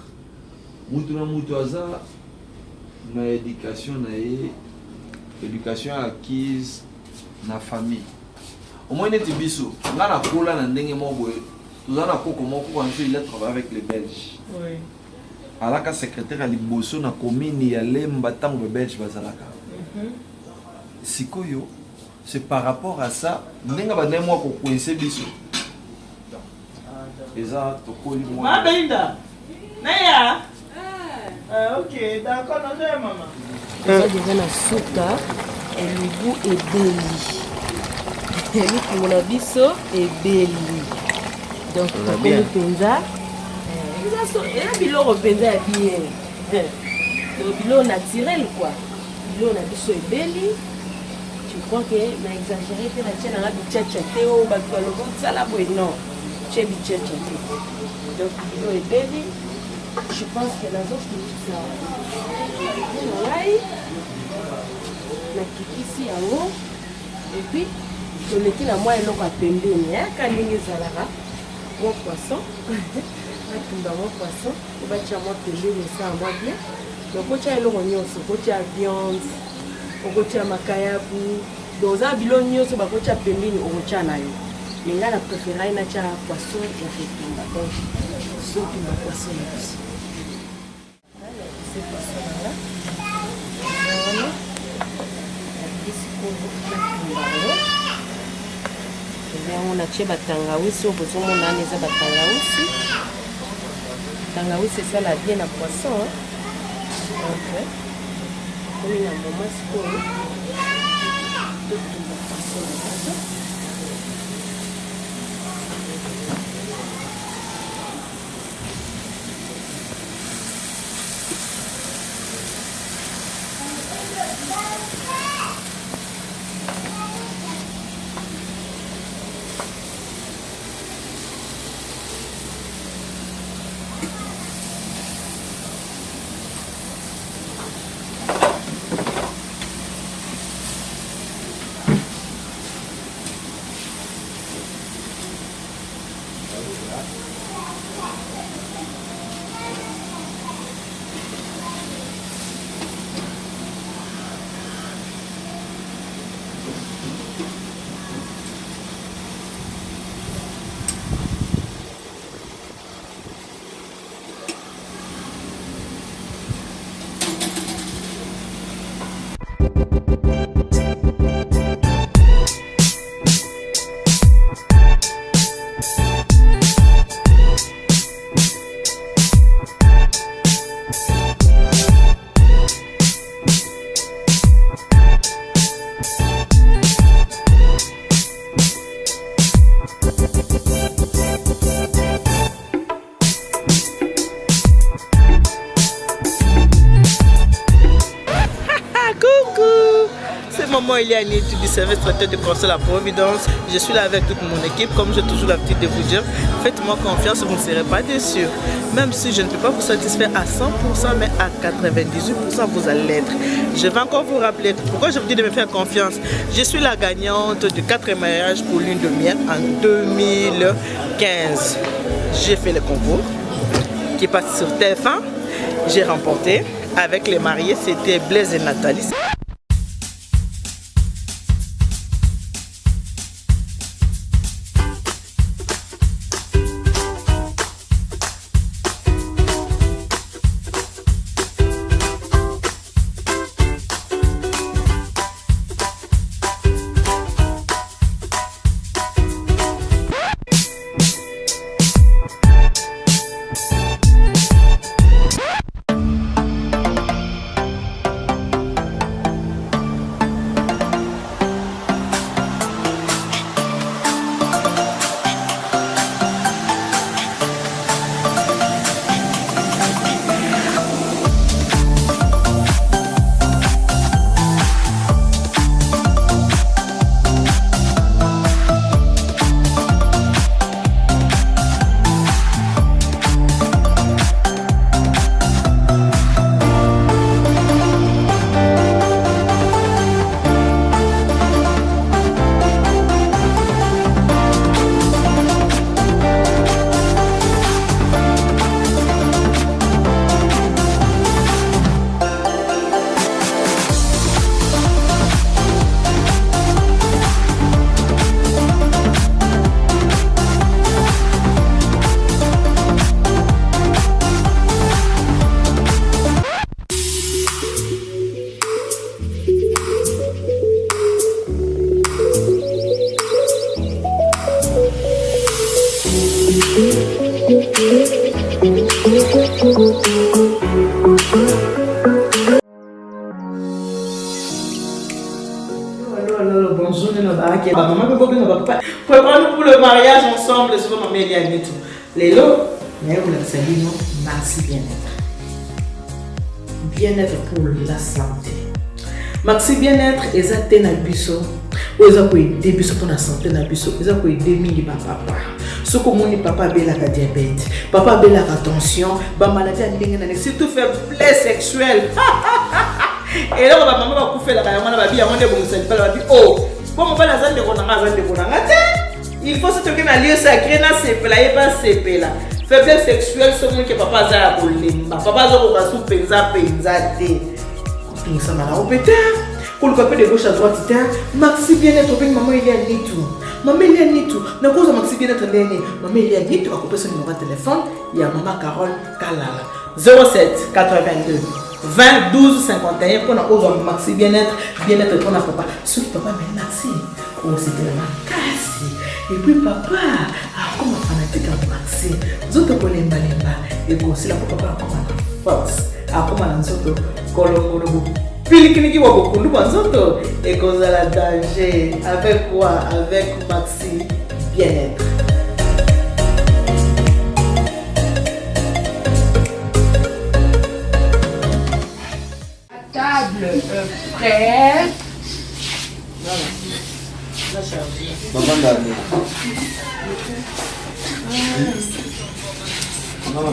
Mutu na mutu aza na éducation na ye, éducation acquise na famille. Omoi neti biso, nga nakola na ndenge moko boye, toza na koko moko, koko na biso, il a travaillé avec les Belges. Alaka secrétaire ya liboso na commune ya Lemba ntango babelge bazalaka. Sikoyo c'est par rapport à ça ndenge bandai mwa kocoincer biso, eza tokoli mwa. Ma Belinda naya. Ah, ok, d'accord, nazoya mama. Toza deja na suka. Elubu ebeli, elukungu na biso ebeli, donc tokomi mpenza eza biloko mpenza ya bien, donc biloko naturel quoi. Biloko na biso ebeli, je crois que na exagéré te, natie nanga bitiatia te oyo bato balobi osala boye, non, tie bitiatia te. Donc biloko ebeli, je pense que nazokitisa na ngai, nakitisi yango et puis toleki na mwa eloko ya pembeni ka ndenge ezalaka, mwa poisson, natumba mwa poisson po batia mwa pembeni, esala mwa bien. Donc okotia eloko nyonso, okotia viande, okotia makayabu, donc oza biloko nyonso bakotia pembeni, okotia na yo. Mais ngai na préférai natia poisson ya kotumba. Donc zotumba poisson na biso, nabise poisson na nga wana, nabiki sikoyo natumba yango. Eza yango, natie batangawisi oyo bozomona wana, eza batangawisi. Tangawisi esala bien na poisson. Donc komi na moment sikoyo totumba poisson na biso. Eliane du service traiteur de conseil à la Providence. Je suis là avec toute mon équipe, comme j'ai toujours l'habitude de vous dire. Faites-moi confiance, vous ne serez pas déçus. Même si je ne peux pas vous satisfaire à 100%, mais à 98%, vous allez l'être. Je vais encore vous rappeler pourquoi je vous dis de me faire confiance. Je suis la gagnante de 4 mariages pour lune de miel en 2015. J'ai fait le concours qui passe sur TF1. J'ai remporté avec les mariés, c'était Blaise et Nathalie. Bonjour, Préparons-nous pour le mariage ensemble, souvent maman Eliane tout. Lelo, nayekolakisa bino maxi bien-être. Bien-être pour la santé. Maxi bien-être eza te na biso oyo eza koede biso mpo na sante na biso, eza koede mingi bapapa. Soki omoni papa abelaka diabète, papa abelaka tension, bamaladi ya ndenge na ndenge, surtout faiblesse sexuelle. Eloko bamama bakufelaka yango wana, babi yango nde ebongisa libala, babi o oh, po mobali aza ndeko na nga, aza ndeko na nga te. Il faut soki toke na lieu sacré nasepela, ye basepela. Faiblesse sexuelle, soki omoni ke papa aza ya kolemba, papa azokoka su mpenza mpenza te, kotungisama na yo mpe te, koluka mpe de gauche à droite te. Maxi bien-être, obengi mama Elia Nitu. Mama Elia Nitu, nakozwa maxi bien-être ndenge mama Elia Nitu akopesa numéro ya telefone ya mama Carole Kalala 07 82 20 12 51 mpona ozwa maxi bien-être. Bien-être mpona papa. Soki papa ameli maxi, osepela makasi. Et puis papa akoma fanatique ya maxi, nzoto kolembalemba ekosila, mpo papa akoma na force, akoma na nzoto kolongono, bopilikiliki bwa bokundu bwa nzoto ekozala danger. Avec quoi? Avec maxi bien-être. Table prête. Maman Dame. Maman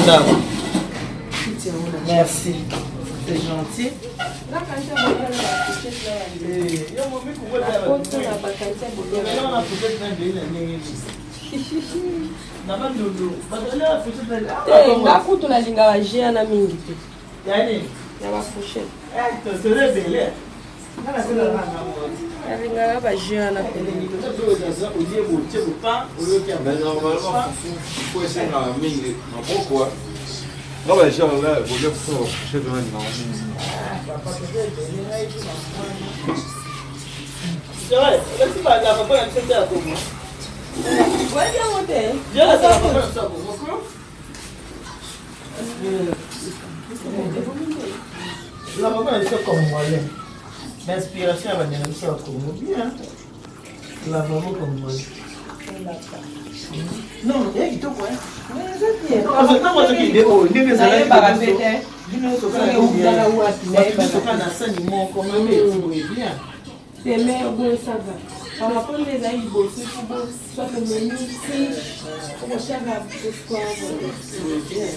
Dame. Merci. C'est gentil. Te, nga kutu nalingaka jus wana mingi te ya bafourchette, nalingaka bajus wana. Mais normalement, fufu esengaka mingi maboko. Nga bagenre là, bolia fufu na bafourchette wana, nalingaka mingi. Oyebi yango te. La papa na biso congolais, bainspiration ya bandeko na biso ya Congo bien. Lavabo congolais. Non, eh kitoko hein. Ntango azokende oyo ndenge Nayebaka mpe te. Bino nyonso Soki eutaka wapi, nayebaka kaka na sani moko mame boye bien. Te mais boye ça va. Par rapport nde ezali liboso il faut bo soit omemi fiche okotiaka pourquoi. Boye bien.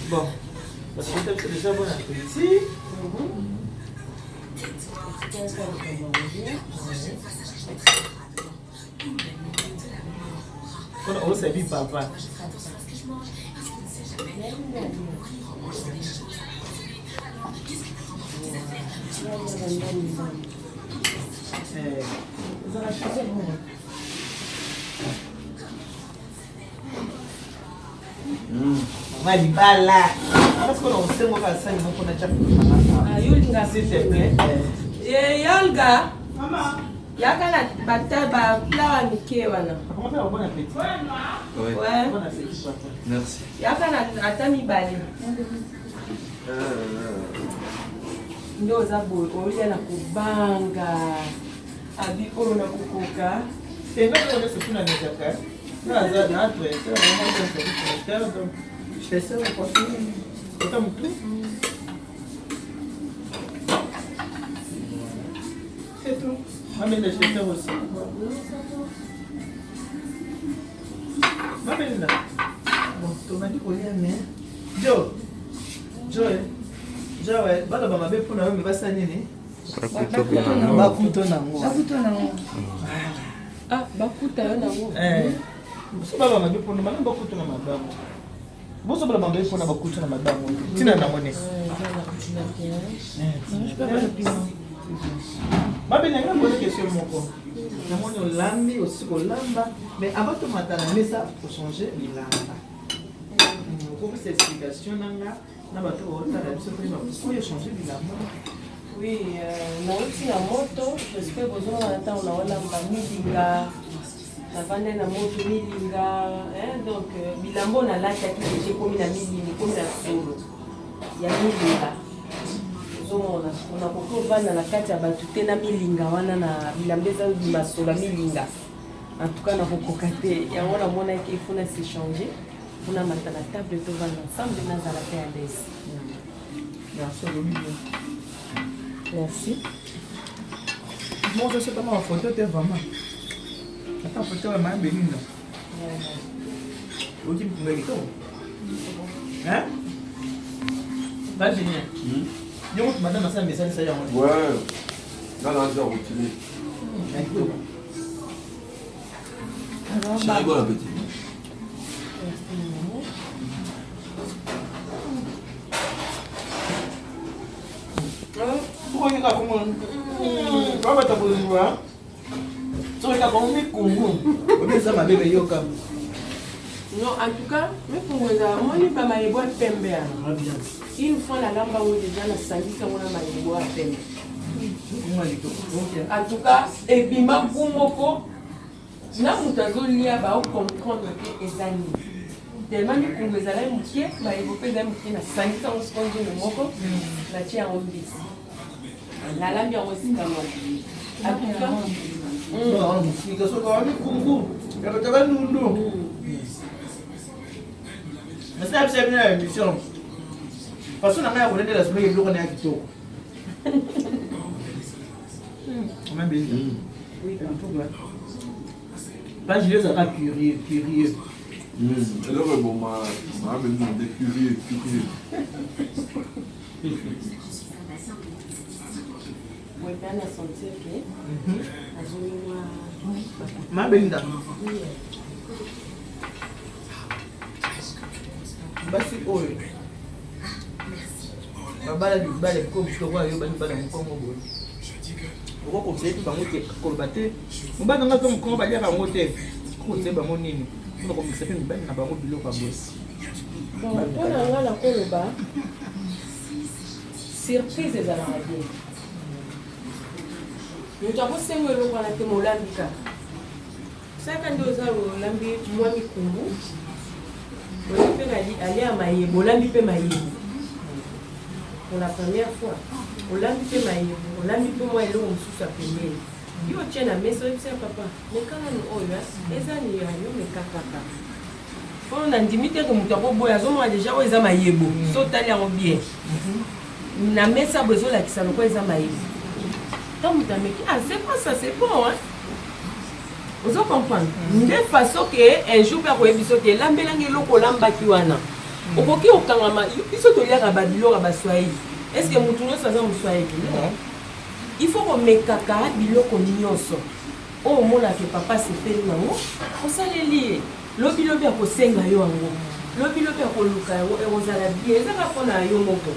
Bon, parce que c'est déjà bon appétit. Mpona osabi papa. Eh, ezala changer bongo. Mama libala. Parce que on sait moi ça moko na tcha Ah, yo olinga s'il te plaît. Eh, Yolga, Maman, yaka na bata ba plat ya mike wana. comment faire bon appétit? Ouais. Ouais. Bon appétit papa. Merci. Yaka na ata mibale. Nde oza boye olia na kobanga abi oyo na kokoka. C'est vrai qu'on est surtout dans les affaires. Non, ça, non, traiteur, vraiment, c'est un traiteur, donc je fais ça, on continue. Autant tout. C'est tout. Mamie, le traiteur aussi. Mamie, là. Bon, tobandi kolia mais jo jo eh. jo eh, baloba mabe mpona yo me basala nini bakuto nango Ah, bakuta yo nango. Eh, so baloba mabe mpona bana bakuto na mabango boso baloba mabe mpona bakuto na mabango ntina nango ne babenanga pose question moko namoni olambi osi kolamba mais avant tomata na mesa ochange bilamba okopesa explication nanga na bato otala biso toyeba oyo ochange bilamba. Oui, nauti na moto, j'espère bozomona ntango naolamba milinga, navandai na moto milinga, hein, donc bilamba oyo nalataki deja ekomi na milinga, ekomi na solo ya milinga. Ozomona, nakoki ovanda na kati ya bato te na milinga wana na bilamba eza obima solo ya milinga. En tout cas nakokoka te, yango namonaki il faut na s'échanger, faut namata na table tovanda ensemble, nazala mpe à l'aise. Merci, olobi bien. Merci. Moko sotama bafoto te vraiment ata foto ya mayambe nini oki mpunga kitoko ba génial yo moto madame asala mesalisa yango. Ouais. Là, là, j'ai routiné. Ya kitoko. Chérie, bon appétit. Okoyeka kongo babata kozwa soki kaka kongo mikungu obi eza mabe meyoka. Non, en tout cas, mikungu eza omoni ba mayebo ya pembe wana. Une fois nalamba yango deja nasangisi yango na mayebo ya pembe. Mikungu ya kitoko, ok. En tout cas, ebima goût moko na moto azolia baocomprendre te eza nini. Tellement mikungu ezalaki moke, mayebo mpe ezali moke, nasangisi yango sikoyo nzungu moko, natie yango mbisi. Nalambi yango esika moko. En tout cas, wana mosika soki wa mikungu ya bato bandundu nasala biso bino ya émission façon na ngai ya kolendela soki biloko na ya kitoko. Page ezalaka curieux curieux. Eloko eboma mabe nde curieux curieux. Boye mpe na sentir ke azomwa. Mabelinda, basi oyo babala mibale ko biloko oyo bali bala mokongo boye, okokonseille mpe bango te koloba te mobali nanga to mokongo baliaka yango te, okokonseille bango nini mpona komikisa mpe mibali na bango biloko ya boye? Bon, mpo na nga nakoloba surprise ezalaka bien. Moto akosenga eloko wana te, molambi kaka. Saka nde oza olambi mwa mikumbu oyebi mpe alia mayebo, olambi mpe mayebo pour la première fois, olambi mpe mayebo, olambi mpe mwa eloko mosusu ya pembeni, yo otie na mesa, oyebisa papa meka nanu oyo eza ni ya yo, meka kaka mpo nandimi te ke moto akoboya. Azomona deja oyo eza mayebo, so otali yango bien na mesa boye, ezolakisa lokola eza mayebo. Ntango moto ameki, ah, c'est bon, ça c'est bon, hein? Ozo comprendre nde façon ke un jour mpe akoyebi biso ke elambelanga eloko olambaki wana. Okoki kokangama. Biso toliaka babiloko ya Baswahili. Est ce que motu nyonso aza Moswahili? Non. Il faut komekaka biloko nyonso oyo omonaka papa asepeli nango, osaleli ye. Lobilobi akosenga yo yango, lobilobi akoluka yango, ekozala bien. Eza kaka mpona yo moko.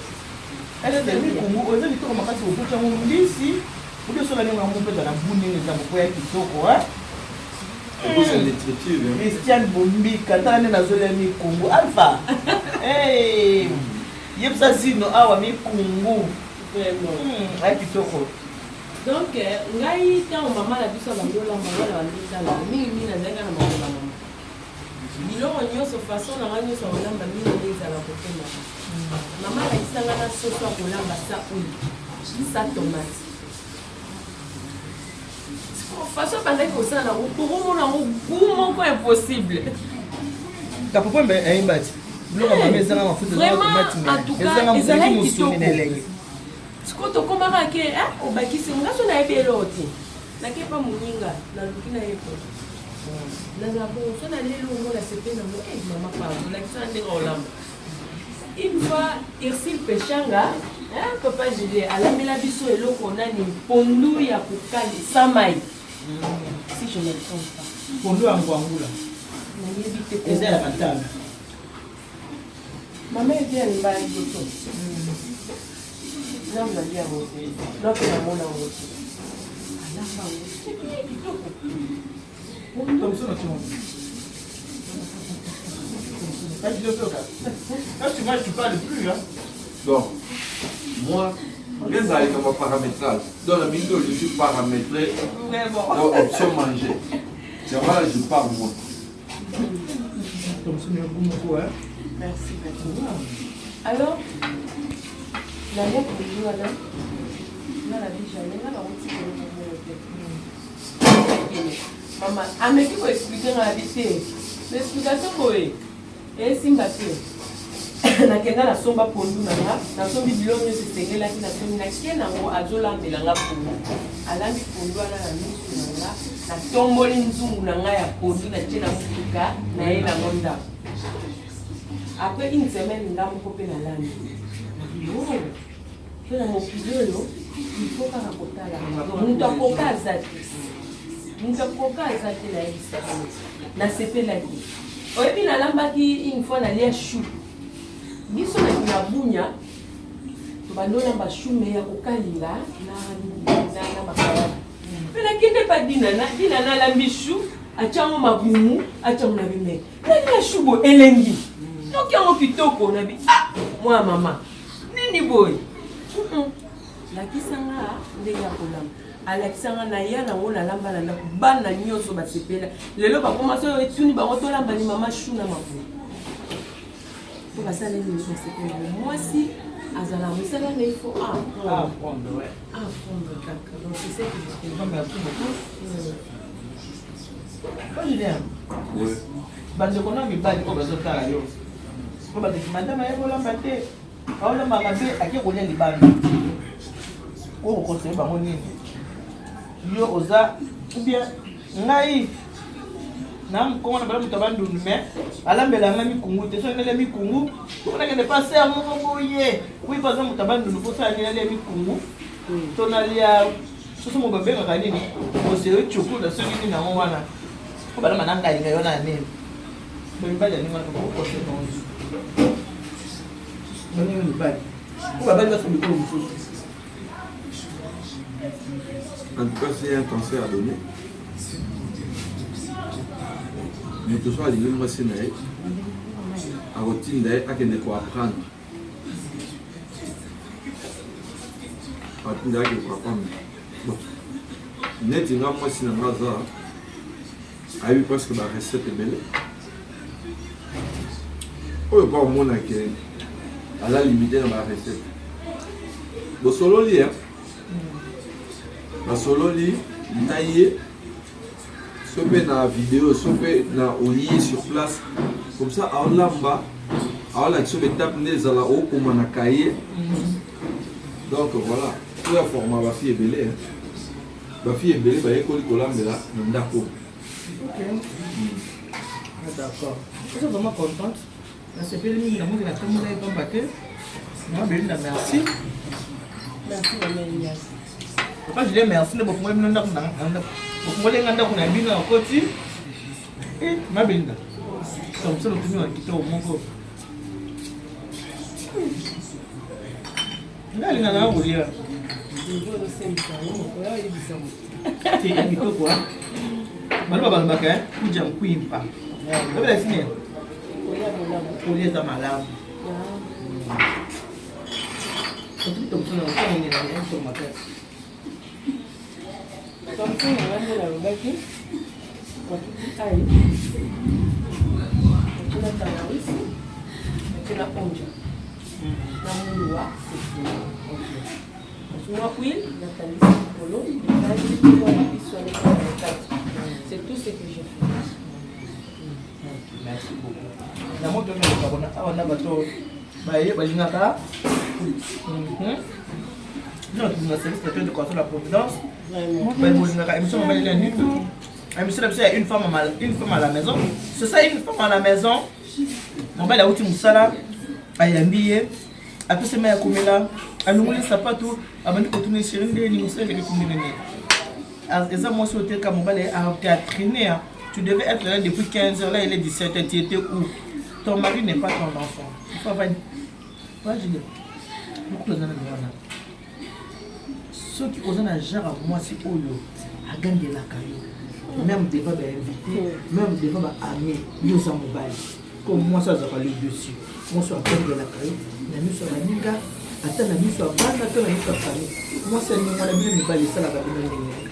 Mikungu oyo eza kitoko makasi, kokuti yango mbisi obi osola ndenge yango mpe ezala bu ndenge eza moko ya kitoko. Christian Bombika, tala nde nazolia mikungu. Alpha, yebisa zino awa mikungu aya kitoko. Donc ngai, ntango mama na biso abandi olamba, nga na bandi otala mingimingi, nazalaki na makolo ya mama. Biloko nyonso, façon na ngai nyonso ya kolamba mingi nde ezala kotemaka. Mama alakisanga na soso ya kolamba sa huile, sa tomate. Façon abandaki kosala yango, tokomona yango goût moko impossible. Kapopo ayimba ti biloko mama ezanga mafuta, ezanga ezalaki mosuni na elengi. Sikoyo tokomaka ke obakisi nga so nayebi eloko te, nakepa moninga, naluki nayekola, nazala bongo. So naleli ongo, nasepe nango. Mama, pardon, lakisa ndenge olamba. Une fois Ursile Peshanga, papa Julie alambela biso eloko nani, pondu ya kokali sans mai, si je ne me trompe pas. Pondu ya ngwangula. Nayebi te. Eza ya matanga. Mama Eviane mbala liboso nanu nalia yango te, nape namona yango te. Alamba yango kitoko. Comme ça, quand tu manges, tu parles plus, hein. Donc, moi, les comme paramétrage. Dans la minute je suis paramétré dans option manger. C'est vrai, je parle moi. Comme ça, hein. Merci. Alors, nalia pondu wana, nga na bijane, nga nauti koloko te. Mama ameki koexpliquer nga na bi te, explication boye esimba te. Nakenda, nasomba pondu na nga, nasombi biloko nyonso esengelaki, nasombi, nakie nango, azolambela nga pondu. Alambi pondu wana na misu na nga, natomboli nzungu na ngai ya pondu, natie na motuka, naye nango ndako. Après une semaine, nga moko mpe nalambi mpe na mokili oyo. Il faut kaka kotala moto akoka aza te, moto akoka aza te. Nayebisa, nasepelaki. Oyebi, nalambaki une fois, nalia chou. Biso na Bunya tobandi olamba chou me ya kokalinga na makayabo. Mpe nakende pa Dinana, Dinana alambi chou, atiango mabumu, atiango na bime. Nalia chou boye, elengi, noki yango kitoko. Nabi, ah, mwana mama, nini boye? Lakisanga ndenge ya kolamba. Alakisanga, naya nango, nalamba na ndako, bana nyonso basepela. Lelo bakoma so etuni bango, tolamba ni mama chou na mabumu mpo basala nini, basepela. Mwasi azala mosala na, il faut apprendre, ouais. Apprendre kaka. Donc c'est ce que je fais. Merci beaucoup. Bon, Julien. Oui. Bandeko na mibali oyo bazotala yo, po bandeko, madame aye kolamba te, aolamba mabe, ake kolia libanda, oyo koconseiller bango nini? Yo oza ou bien ngai na mokongo na bala moto ya Bandundu, mais alambela nga mikungu te. Soki nalia mikungu, nakende paser moko boye. Wi, mpo aza moto ya Bandundu, mposala nini? Nalia mikungu to nalia soso mo babengaka nini, oseo cukula, soki nini yango wana, po balamba na ngai ngai wana ya nini. Mibali ya ndenge wana, kokose bango ndenge mibali po babali baso mikolo mosusu. En tout cas, c'est un conseil à donner. Moto so alingi mwasi na ye, akotinda ye akende koapprendre, atinda akende koapprendre. Bon, neti nga, mwasi na nga aza Ayebi presque ba recette ebele. Oyo pa omona ke aza limité na ba recette. Bosololi hein? Basololi na ye so mpe na video so mpe na oye sur place comme ça aolamba aolakisa yo baetape nde ezala okoma na cahier. Donc voilà, oyo aforma bafille ebele hein. Bafille ebele bayekoli kolambela na ndako. Ok. Ah, d'accord. Je suis vraiment contente. Nasepeli mingi namoni natambola ye pamba te. Mama Belinda, merci. Merci mama Elias. Papa Julien, merci nde bofungoli bino ndako na bofungoli nga ndako na bino na koti. Eh, mama Belinda. Comme ça lotumi wa kitoko moko. Nga alingaka nga kolia. Te ya kitoko. Baloba balobaka kuja nkwimpa. Obela sine. Kolia eza malamu. Otumi tomsona otongo na yango makasi. Thomson na ngai nde nalobaki natuti ai natie na tangawisi natie na onja na muluwa nazwi mwa huile natandisi likolo ekangi mwa mabiso wana na kati. C'est tout ce que j'ai fait. Merci beaucoup. Na moto oyo awa na bato baye balingaka bino bato bolinga service na de conseil la providence, bolingaka émission Mama Lili Nitu, émission na biso ya une femme à la maison. C'est ça, une femme à la maison. Mobali awuti mosala, ayambi ye, apesi mai ya komela, alongoli sapatu, abandi kotuna: "Chéri, ndeni mosala eleki kundenge nini?" Eza mwasi oyo teka mobali atraîné. Tu devais être là depuis 15 heures, là il est 17 heures, tu étais où? Ton mari n'est pas ton enfant. Il faut avoir pas Julien mokolo oza na wana. Soki oza na genre ya mwasi oyo agangelaka yo même devant bainvité, même devant baami, yo oza mobali ko mwasi azwaka le dessus. Mwasi oyo agangelaka yo na miso ya baninga, ata na miso ya bana to na miso ya famille, mwasi ya ndenge wana, bino mibali esalaka bino ndenge?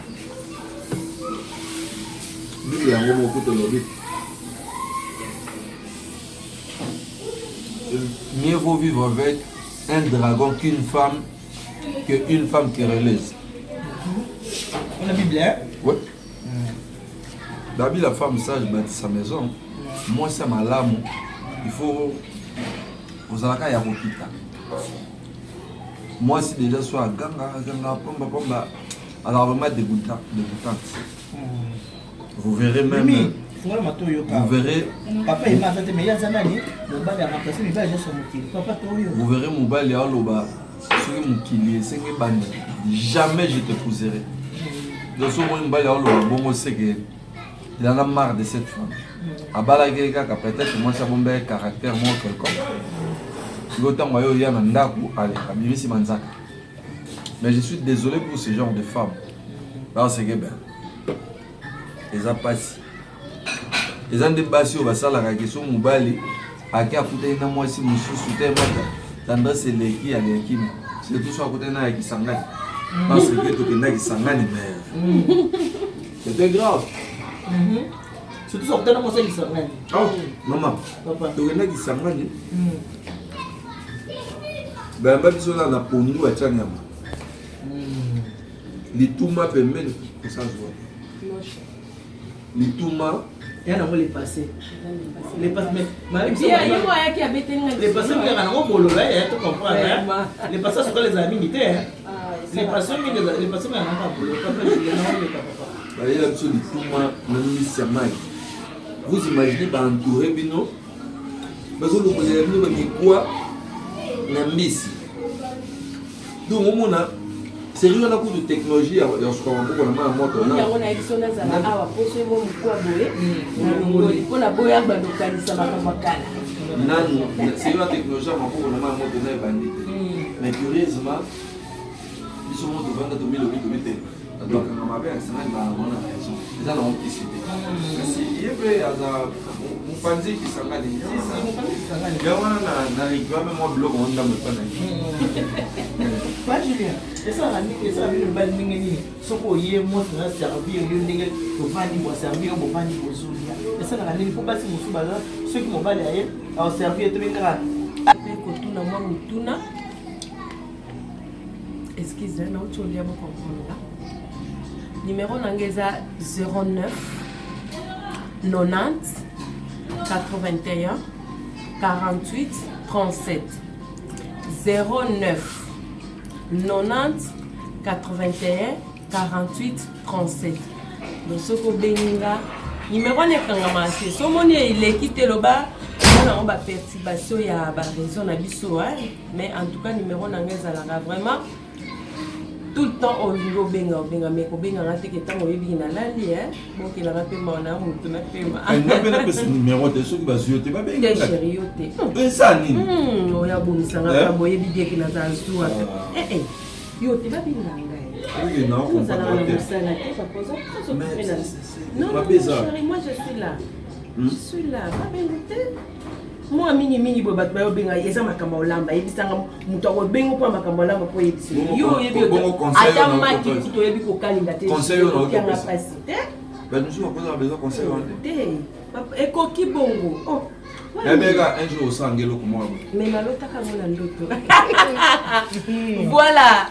Bible yango moko tolobi: mieux vaut vivre avec un dragon qu'une femme que une femme querelleuse. On a Bible, hein? Ouais. Dabi, la femme sage bâtit sa maison. Mwasi ya malamu, il faut ozalaka ya kokita. Mwasi déjà so aganga aganga pamba pamba, alors vraiment dégoûtant, dégoûtante. Vous verrez même. Mimi, fungola matoi, yoka. Vous verrez. Papa ema aza te, mais ye aza nani? Mobali aremplace mibali nyonso ya mokili. Papa to oyo. Vous verrez, mobali aloba: soki mokili esengi ebandi, jamais je t'épouserai. Donc soki omoni mobali aloba bongo, seke il en a marre de cette femme. Abalaki ye kaka peut-être mwasi abombaki caractère moko quelconque. Sikoyo ntango aye oya na ndako, ale abimisi manzaka. Mais je suis désolé pour ce genre de femme, parce que ben eza mpasi. Eza nde basi oyo basalaka ke so mobali ake akutani na mwasi mosusu te, mata tendresse eleki, aleki, surtout so akutani na ya Kisangani, parce que tokenda Kisangani, mais c'était grave. Surtout so akutana mwasi ya Kisangani. Oh mama. Papa. Tokenda Kisangani, bayamba biso na pondu atya nyama, lituma pembeni, kosazwa lituma. Ya nango le passé, le passé, mais ye mo ayaki abeteli nga. Le passé mpe nango bololo ya to comprendre hein. Le passé sukala ezala mingi te hein. Le passé mingi, le passé mingi nango bololo. Papa Julien, nango leka papa. Bayela biso lituma na misi ya mai. Vous imaginez, baentouré bino, bazolongolela bino bamikwa na mbisi. Donc omona série wana kutu technologie ya suka maboko na mai ya moto. Yango nayebi so nazala awa poso emo mokwa boye nalongoli mpona boya bandokanisa makambo ya kala. Nanu série wana technologie ya maboko na mai ya moto eza ebandi te. Mais curieusement, biso mo tovanda, tomilobi tobi te, bato bakanga mabe ya Kisangani bango na raison. Eza nango kisi te, kasi ye mpe aza mopanzi Kisangani. Yango wana na réclame mwa biloko ngo ndambo epa na ye. Pa Julien, esalaka ndenge esala bino mibali ndenge nini soki oye mwasi na servir yo ndenge tovandi boservir yo bovandi bozolia esalaka ndenge mpo basi mosusu baza soki mobali aye aoservir ye tobengi kaka mpe kotuna mwa motuna. Excuse, nauti olia bo comprendre nga. Numero na nga eza 09 90 81 48 37 09 90 81 48 37. Donc soki obengi nga numero wana ekangamaka te, so omoni eleki te, loba eza nango baperturbation ya baréseau na biso, hein? Mais en tout cas numéro na nga ezalaka vraiment tout le temps. Olingi obenga, obenga, mais kobenganga te ke ntango oyebiki nalali, bokelanga mpe mawa na motu na pema. Nga mpe napesa numero te, soki bazwi yo te te. Babengi. Chéri, yo te. Eza nini? Oyo abomisanga. Eh? Kaka boyebi bien ke nazala zuwa te. Ah. Eh, eh, yo te, babenganga ngai. Oyo na ozalaka na comprendre te. mosala te, papa, oza très Mais occupé na non, non, mabe non, eza. chéri, moi je suis là, je suis là. Babengi te mwa mingimingi boye, bato bayobenga eza makambo ya olamba. Yebisanga moto akobenga mpo ya makambo ya olamba, mpo oyebisa yo oyebi Bongo conseil ata oyo na maki okopesa. kutu oyebi kokalinga te. Conseil oyo na Okianga okopesa. pasi te. Bato mosusu bakozala besoin conseil wana te. Te papa, ekoki bongo. Oh, wana Nayebeka un jour osanga eloko moko boye. Mais nalotaka yango na ndoto. Voilà,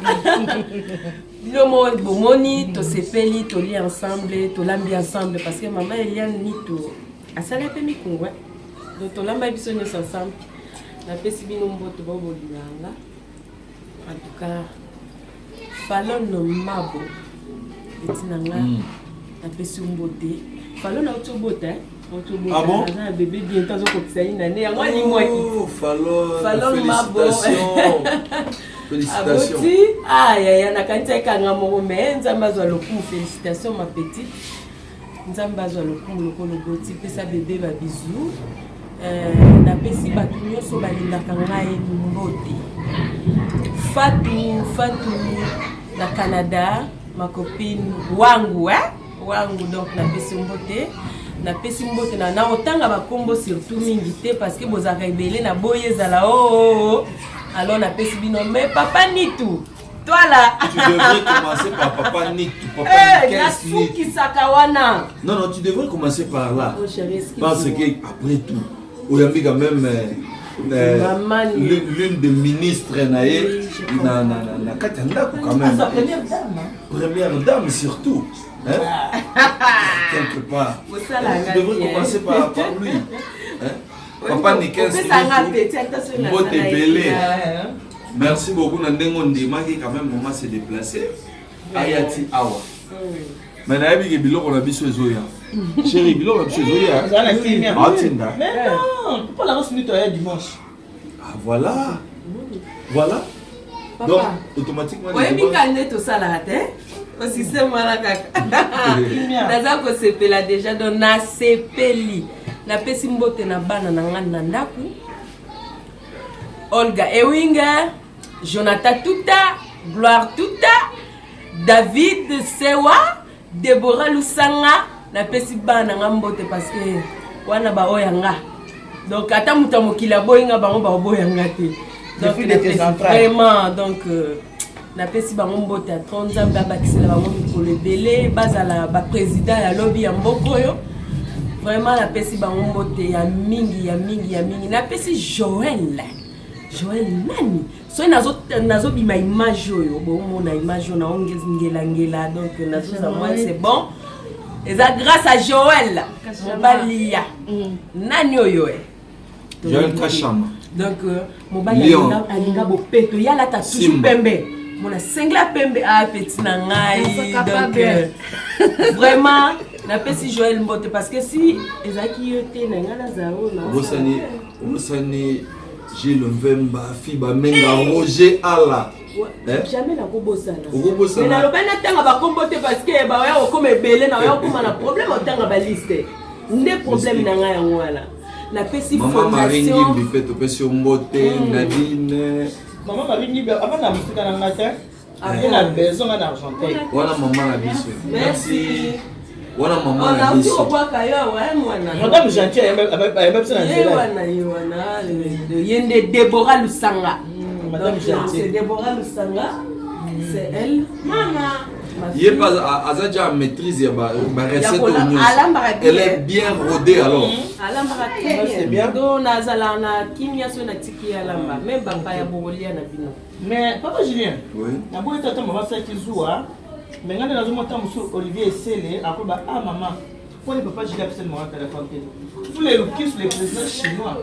bino mo bomoni, tosepeli, tolie ensemble, tolambi ensemble, parce que mama Eliane Nito asali mpe mikungu, donc tolamba biso nyonso ensemble. Napesi bino mboto bao bolinganga. En tout cas, Falon Mabo eti na nga, napesi yo mbote. Falon auti obota, auti Ah bon? obota, aza na bébé, bientôt azokokisa ye nane yango alimwaki. Oh, Falon, Falon Mabo. félicitations. Félicitations. Aboti, ah yaya, nakanisi ekanga moko, mais Nzambe azwa lokumu. Félicitation ma petite, Nzambe azwa lokumu lokola oboti. Pesa bébé babisous. Napesi bato nyonso balingaka ngai mbote. Fatu, Fatu na Canada, ma copine wangu, eh? Wangu, donc napesi mbote, napesi mbote na otanga bakombo surtout mingi te, parce que bozalaka ebele na boyi ezala oo oh, oh, oh. Alors napesi bino, mais papa Nitu, toi là. Tu devrais commencer par papa Nitu, papa Eh, Nikes Nitu. nasukisaka wana. Non, non, tu devrais commencer par là. Oh, chérie, excuse-moi. Parce que, après tout, Oyambi quand même Maman ni- l'une des ministres na ye Oui, je comprends. na kati ya ndako quand même. Sa première dame, hein. Première dame surtout. Hein? Quelque part. Osalanga Tu devrais bien. commencer par lui. Hein? Papa Nikes opesanga Nitu, petit ata soki Mbote nazala ebele. ye. Merci beaucoup na ndenge ondimaki quand même moment se déplacer. Ayati awa. Mais nayebi ke biloko na biso ezoya. Chéri, biloko na biso ezoya. Ozala na kimia. Atinda. Mais non, mpo nango sini toya dimanche. Ah voilà. Voilà. Papa. Donc automatiquement les Oyebi dimanches- ka nde tosalaka te osystème wana kaka. Kimia. Naza kosepela déjà, donc nasepeli. Napesi mbote na bana na ngai na ndako: Olga Ewinga, Jonathan Tuta, Gloire Tuta, David Sewa, Debora Lusanga. Napesi bana na nga mbote, parce que wana baoya nga. Donc ata moto ya mokili aboyi nga, bango baoboya nga te. Le fruit de tes entrailles. Vraiment, donc napesi bango mbote ya tro. Nzambe abakisela bango mikolo ebele, bazala baprésident ya lobi ya mboka oyo. Vraiment napesi bango mbote ya mingi, ya mingi, ya mingi. Napesi Joel, Joel nani, soki nazobima image oyo, bomona image oyo naongelangela, donc nazozwa mwa, c'est bon, eza grâce à Joel, mobali ya nani oyo e. Joël Kachama. Donc mobali Lion. alinga bopeto, ye alata toujours Simba. pembe, mona sengla pembe, a petit na ngai. Naza Donc capable. Vraiment napesi Joel mbote, parce que si ezalaki yo te, na ngai nazala oyo na Obosani, obosani Gilles Mvemba, Fiba Menga, Roger Ala. Eh? Jamais nakobosana. Okobosana. Mais nalobai natanga bakombo te, parce que baoya kokoma ebele, na oya kokoma na problème otanga baliste nde problème na ngai yango wana. Napesi Mama Marie fondation Ngimbi mpe topesi yo mbote, Nadine. Mama Marie Ngibi avant na mosika na nga te. Ah Ye na besoin nga na Argenteuil. Wana mama na biso. Merci. Wana mama na Nauti biso. kobwaka yo awa, eh, mwana. Madame Gentil ayemba biso na Ye nzela. wana, ye wana, ye nde Debora Lusanga. Madame Donc, c'est Jantier. Déborah Lusanga, c'est elle. Maman. Ma Ye fille. mpe aza déjà maîtrise ya barecette Ya oyo kola- nyonso. alambaka Elle bien. est bien rodée alors. Alambaka Ouais, très c'est bien. bien. Donc nazala na kimia so natiki ye alamba me bapaya bokolia na bino. Mais papa Julien, Oui. naboyi tata mama asalaki zuwa me ngai nde nazomona ntango mosusu Olivier Esele akoba ah mama mponi papa Julien apesa numéro ya telefone te fule lukisu le président chinois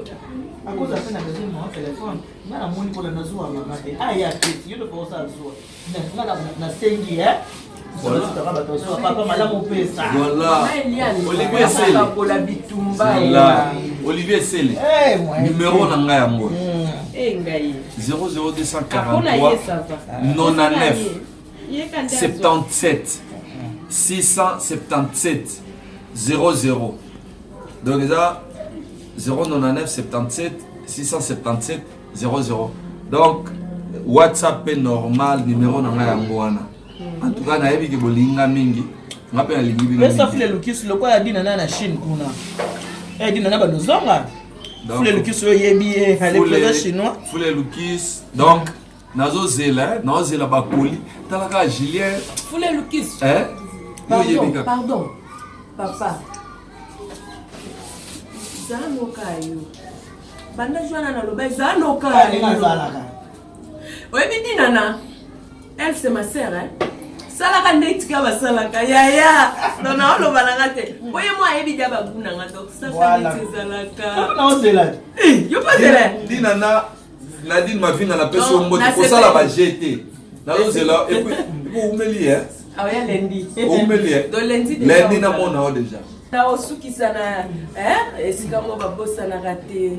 akoza mpe na besoin numéro ya telefone ngai namoni kolanda zuwa mama te ah ye apesi yo ndofa osala zuwa ngai nasengi e Voilà. bato zuwa papa malamu opesa Voilà. Mama Eliane, Olivier Esele. akabola bitumba Voilà. Olivier Esele. Eh, moyen Numéro na ngai yango. e ngai akona 00243 ye sava 99 Ye ka nde azwa. 77 677 00. Donc eza 099 77 677 00. Donc WhatsApp pe normal numéro na ngai yango wana. En tout cas nayebi ke bolinga mingi. Nga mpe nalingi bino. pesa mingi. fule lukisu lokola dina na na Chine kuna eh dina na bandozonga Donc, fule lukisu oyo oyebi ye le président chinois. Fule Lukis. Donc nazozela nazozela bakoli tala kaka Julien Fule Lukisu. eh? Yo oyebi Pardon, kaka. pardon. Papa. Zala noka yo. Banda jwana naloba eza noka ndenge yo. azalaka Oyebi dinana. Elle c'est ma sœur hein. Salaka nde tika basalaka yaya. Donc naoloba nanga te. Po ye mo ayebi dia bagu nanga donc salaka Voilà. neti ezalaka. naozela Eh, yo pa zela. Dina na Nadine Mavinga napesi yo Non, mbote nasepeli. kosala baje te nazozela epuis oumeli e Aoya lundi. oumeli e Donc lundi déjà. lundi ozala. namona yo déjà. Na osukisa na eh, esika moko babosanaka te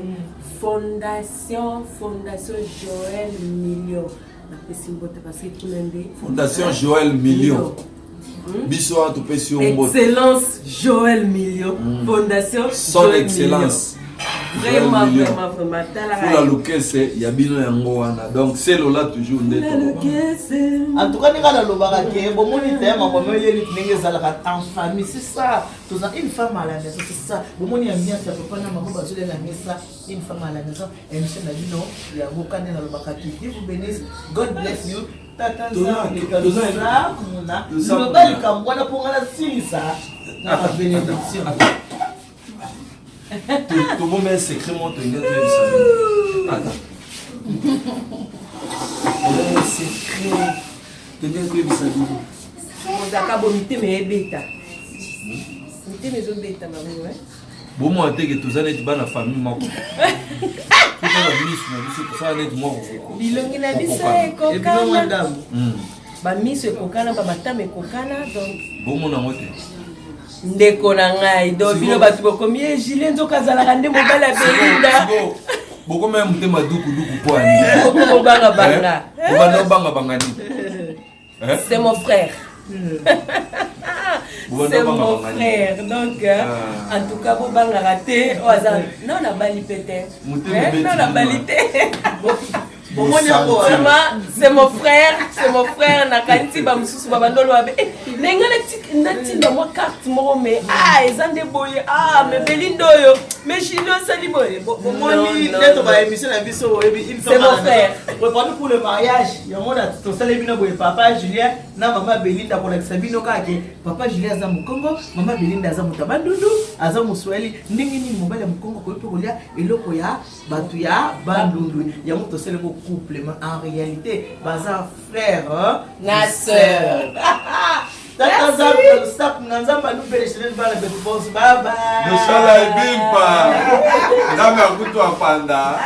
fondation Joël Million napesi mbote parce que kuna nde Fondation Joël Million, biso wana topesi yo mbote. Excellence Joël Million, fondation Son Joël excellence Million. Joël Vraiment, Million. vraiment, vraiment, talaka Fula ye. lukese ya bino yango wana donc selola toujours nde Fula toloba. Lukese. En tout cas ndenge nalobaka ke bomoni te makambo oyeli ndenge ezalaka en famille, c'est ça, toza une femme à la maison, c'est ça. Bomoni ambiance ya papa na mama bazolia na mesa, une femme à la maison, émission na bino yango ka nde nalobaka ke Dieu vous bénisse, God bless you. Tata Nzambe muna Toza loba kuna. likambo wana mpo nga nasilisa na babénédiction. Tobomba un secret moko tolingi toyebisa bino. Ata tobomba secret tolingi toyebisa bino. Ozalaka bo mitema ebeta, mitema ezobeta bango eh. Bomona teke toza neti bana famille moko, totala miso na biso, tosala neti moko. Bilongi na biso Kokokana. Ebino ekokana, ndambo. Bamiso ekokana, bamatama ekokana, donc Bomona yango te. Ndeko na ngai, donc bino bato bokomi ye Julien nzoka azalaka nde mobali ya Belinda. Bokoma ya motema dukuduku po ani? Bokobangabanga. Bobanda obangabanga nini? Eh? C'est mon frère. Bobanda C'est mon obangabanga nini? frère. Donc, Ah. en tout cas, bobangaka te oyo aza non nabali mpe te. Motema Eh, ebeti non nabali bino. te. Bomoni yango. Vraiment, c'est mon frère, c'est mon frère. Nakanisi bamosusu babandolo babe eh, ndenge natinda mwa carte moko me ah eza nde boye, ah me Belinda oyo me Julien osali boye. Bomoni Non, non, nde toba non. émission na biso oyebi une C'est mon frère. Préparons pour le mariage yango na tosali bino boye papa Julien na mama Belinda kolakisa bino kaka ke papa Julien aza mokongo, mama Belinda aza moto ya Bandundu, aza moswahili. Ndenge nini mobali ya mokongo akoki mpe kolia eloko ya bato ya Bandundu? Yango tosali yango couple, mais en réalité baza frère Na sœur. Tata Nzambe lusaku na Nzambe alupeleshele bana betu bonso, bye bye. Nosala ebimpa Nzambe akutu apanda.